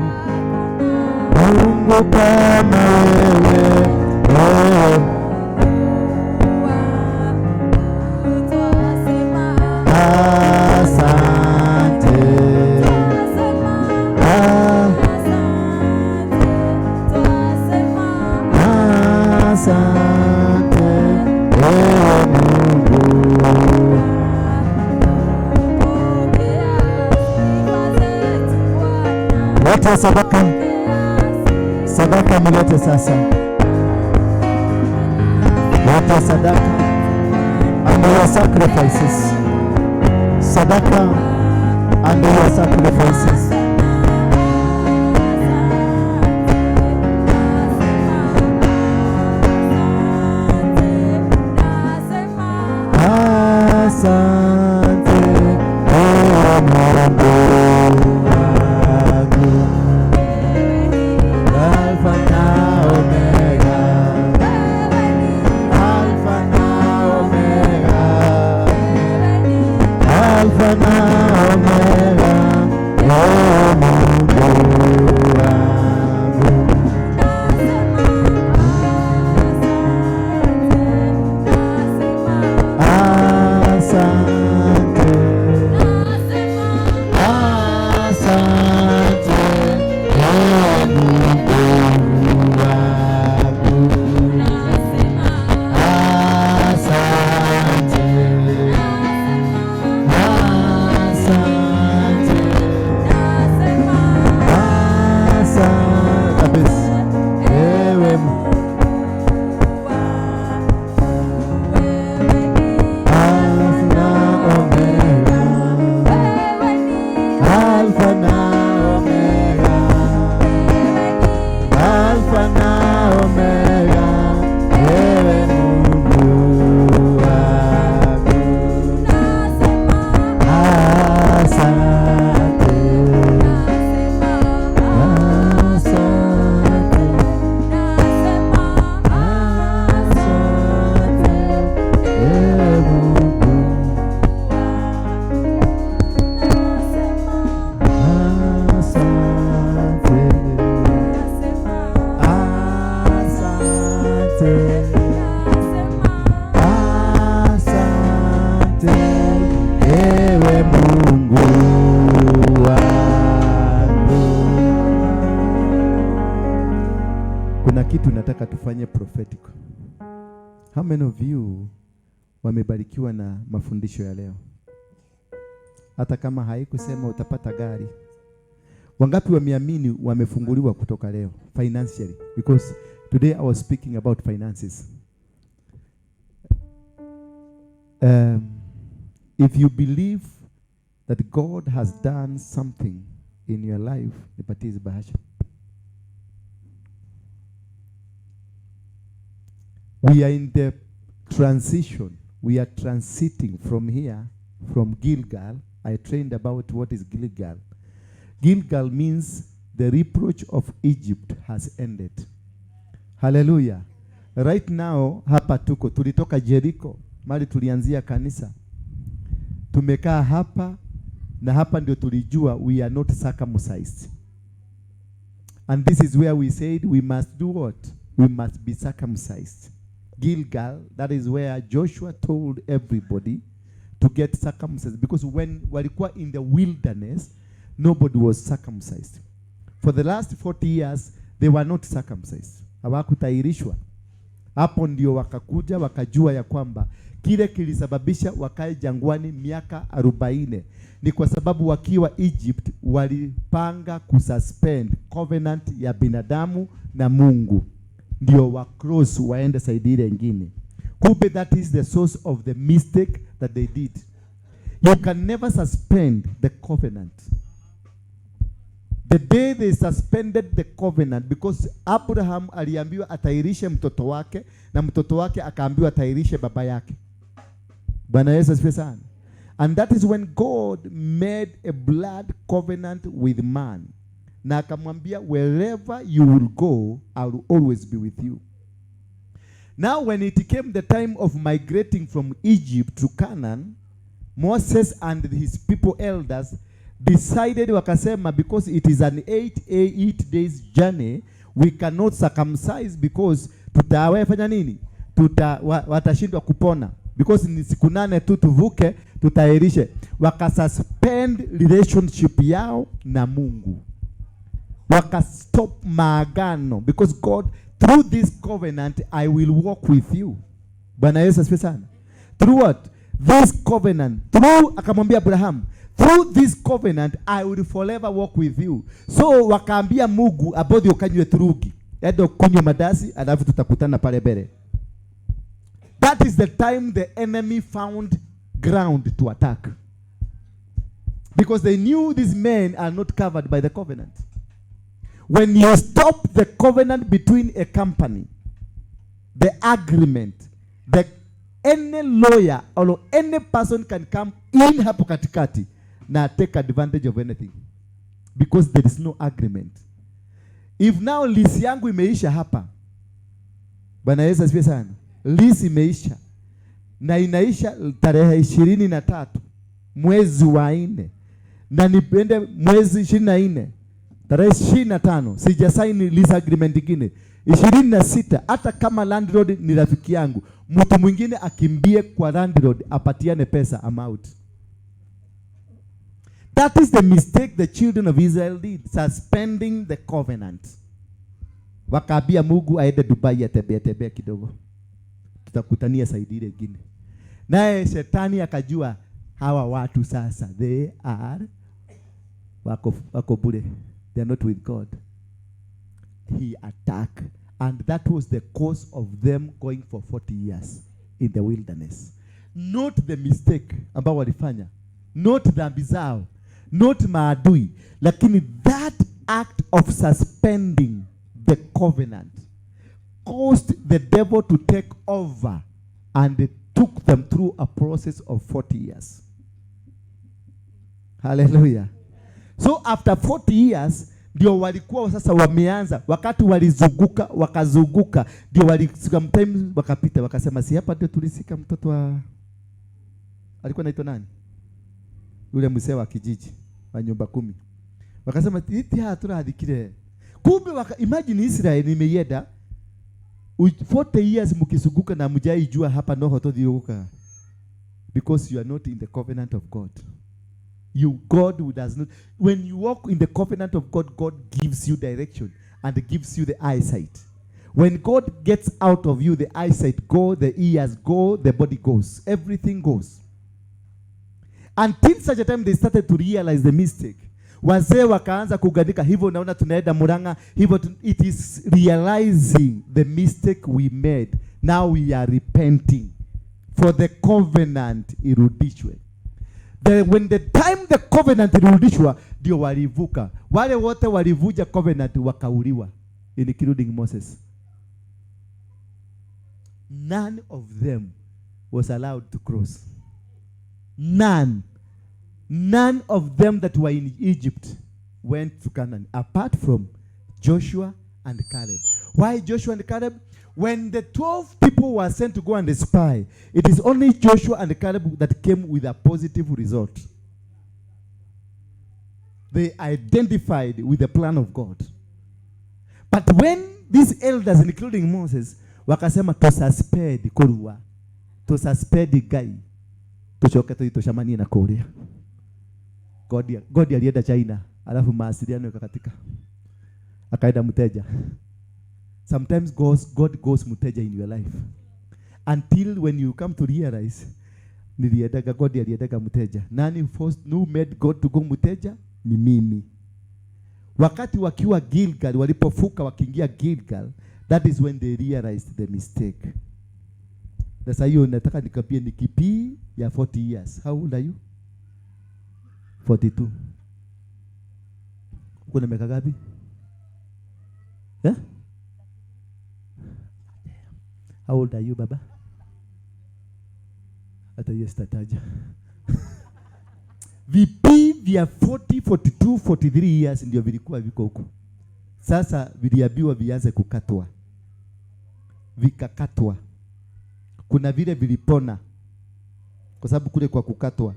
Mungu kama wewe, wewe. Asante. Asante wewe Mungu. Leta sadaka. Sadaka mlete sasa. Leta sadaka and your sacrifices. Sadaka and your sacrifices. Asante ewe Mungu wangu. Alfa na Omega, Alfa na Omega, Alfa na Omega, ewe Mungu wangu. Asante, asante, ewe Mungu wangu. Asante, asante, asante kabisa. Ewe Mungu. Alfa na Omega, Alfa na Omega, Alfa na Omega, ewe Mungu wangu. Asante, asante, asante, ewe Mungu. Asante, asante, asante, ewe Mungu wangu. Kuna kitu nataka tufanye prophetic. How many of you wamebarikiwa na mafundisho ya leo? Hata kama haikusema utapata gari. Wangapi wameamini wamefunguliwa kutoka leo financially? Because today I was speaking about finances. If you believe that God has done something in your life, nipatie hizi bahasha. We are in the transition. We are transiting from here, from Gilgal. I trained about what is Gilgal. Gilgal means the reproach of Egypt has ended. Hallelujah. Right now, hapa tuko. Tulitoka Jericho, mali tulianzia kanisa. Tumekaa hapa na hapa ndio tulijua we are not circumcised. And this is where we said we must do what? We must be circumcised. Gilgal, that is where Joshua told everybody to get circumcised, because when walikuwa in the wilderness, nobody was circumcised. For the last 40 years, they were not circumcised. Hawakutahirishwa. Hapo ndio wakakuja wakajua ya kwamba kile kilisababisha wakae jangwani miaka 40 ni kwa sababu wakiwa Egypt walipanga kususpend covenant ya binadamu na Mungu, ndio wa cross waende side ile nyingine. Kumbe that is the source of the mistake that they did. You can never suspend the covenant. The day they suspended the covenant, because Abraham aliambiwa atairishe mtoto wake na mtoto wake akaambiwa atairishe baba yake. Bwana Yesu asifiwe sana. And that is when God made a blood covenant with man. Na akamwambia, wherever you will go, I will always be with you. Now when it came the time of migrating from Egypt to Canaan, Moses and his people elders decided, wakasema, because it is an 8 days journey, we cannot circumcise because tutawafanya nini? Watashindwa kupona. Because ni siku 8 tu tuvuke, tutairishe. Wakasuspend relationship yao na Mungu. Wakastop maagano, because God, through this covenant, I will walk with you. Bwana Yesu asifiwe sana. Through what? This covenant. Through, akamwambia Abraham, through this covenant, I will forever walk with you. So wakaambia Mungu, abodhi ukanywe turugi, endo kunywe madasi, alafu tutakutana pale mbele. That is the time the enemy found ground to attack. Because they knew these men are not covered by the covenant. When you stop the covenant between a company, the agreement, the any lawyer or any person can come in hapo katikati na take advantage of anything. Because there is no agreement. If now lease yangu imeisha hapa, Bwana Yesu asifiwe sana. Lease imeisha na inaisha tarehe 23 mwezi wa 4, na nipende mwezi 24 tarehe 25 sija sign lease agreement nyingine 26, hata kama landlord ni rafiki yangu, mtu mwingine akimbie kwa landlord apatiane pesa, I'm out. That is the mistake the children of Israel did, suspending the covenant. Wakaambia Mungu aende Dubai atembee tembea kidogo, tutakutania saidi ile nyingine. Naye shetani akajua hawa watu sasa they are wako bure, they are not with God. He attacked, and that was the cause of them going for 40 years in the wilderness. Not the mistake ambao walifanya, not dhambi zao, not maadui, lakini that act of suspending the covenant caused the devil to take over, and it took them through a process of 40 years. Hallelujah. So after 40 years ndio walikuwa sasa wameanza, wakati walizunguka wakazunguka, ndio wali sometimes wakapita wakasema, si hapa ndio tulisika mtoto wa, alikuwa anaitwa nani yule mzee wa kijiji wa nyumba 10, wakasema iti haturathikire. Kumbe imagine Israel imeienda 40 years mkizunguka na mjaijua hapa noho tothiuka, because you are not in the covenant of God. You, God who does not, when you walk in the covenant of God, God gives you direction and gives you the eyesight. When God gets out of you, the eyesight go, the ears go, the body goes. Everything goes. Until such a time they started to realize the mistake. Wazee wakaanza kuganika, hivyo naona tunaenda Murang'a, hivyo it is realizing the mistake we made. Now we are repenting for the covenant irudishwe. When the time the covenant irudishwa, ndio walivuka. Wale wote walivuja covenant wakauliwa, including Moses. None of them was allowed to cross. None. None of them that were in Egypt went to Canaan, apart from Joshua and Caleb. Why Joshua and Caleb? When the 12 people were sent to go and spy, it is only Joshua and Caleb that came with a positive result. They identified with the plan of God. But when these elders, including Moses, wakasema tususpend kurua, tususpend Ngai, tucoke tuthi tucemanie na kuria. God alienda China, alafu mawasiliano ikakatika. Akaenda mteja. Sometimes God goes mteja in your life. Until when you come to realize, niliendaga, God aliendaga mteja. Nani forced, who made God to go mteja? Ni mimi. Wakati wakiwa Gilgal, walipofuka wakiingia Gilgal, that is when they realized the mistake. Sasa hiyo nataka nikapie ni kipi ya 40 years. How old are you? 42. Uko na miaka ngapi? Eh? How old are you, baba? Hata hiyo sitataja. VP vya 40, 42, 43 years ndio vilikuwa viko huko. Sasa viliambiwa vianze kukatwa. Vikakatwa. Kuna vile vilipona. Kwa sababu kule kwa kukatwa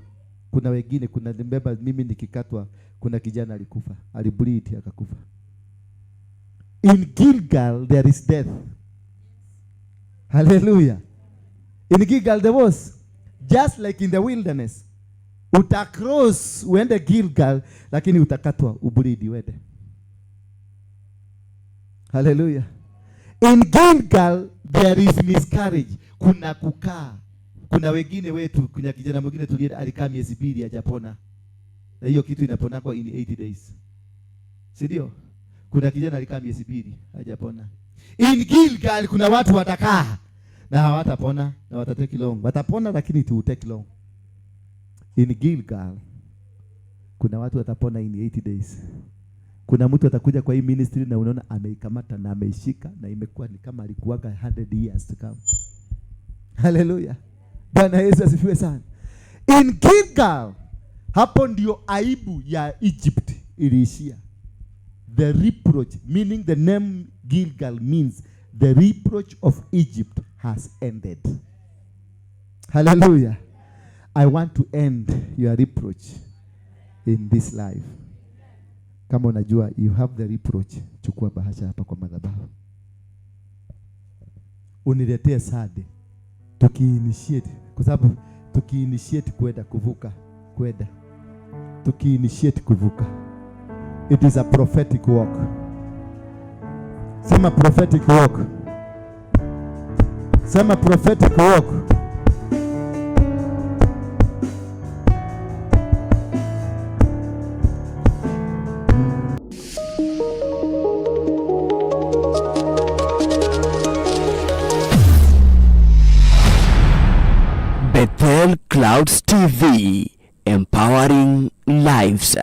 kuna wengine, kuna mbeba mimi nikikatwa, kuna kijana alikufa, alibleed akakufa. In Gilgal there is death. Hallelujah. In Gilgal there was, just like in the wilderness. Utacross uende Gilgal, lakini utakatwa ubleed uende. Hallelujah. In Gilgal there is miscarriage. Kuna kukaa. Kuna wengine wetu, kuna kijana mwingine tulienda alikaa miezi 2 hajapona. Na hiyo kitu inapona kwa in 80 days. Si ndio? Kuna kijana alikaa miezi 2 hajapona. In Gilgal kuna watu watakaa na hawatapona na watatake long. Watapona lakini it will take long. In Gilgal kuna watu watapona in 80 days. Kuna mtu atakuja kwa hii ministry na unaona ameikamata na ameishika na imekuwa ni kama alikuwaga 100 years to come. Hallelujah. Bwana Yesu asifiwe sana. In Gilgal, hapo ndio aibu ya Egypt iliishia. The reproach, meaning the name Gilgal means the reproach of Egypt has ended. Hallelujah. I want to end your reproach in this life. Kama unajua you have the reproach, chukua bahasha hapa kwa madhabahu. Uniletee sade. Tukiinitiate, kwa sababu tukiinitiate kwenda kuvuka, kwenda. Tukiinitiate kuvuka. It is a prophetic walk. Sema prophetic walk. Sema prophetic walk. Bethel Clouds TV, empowering lives.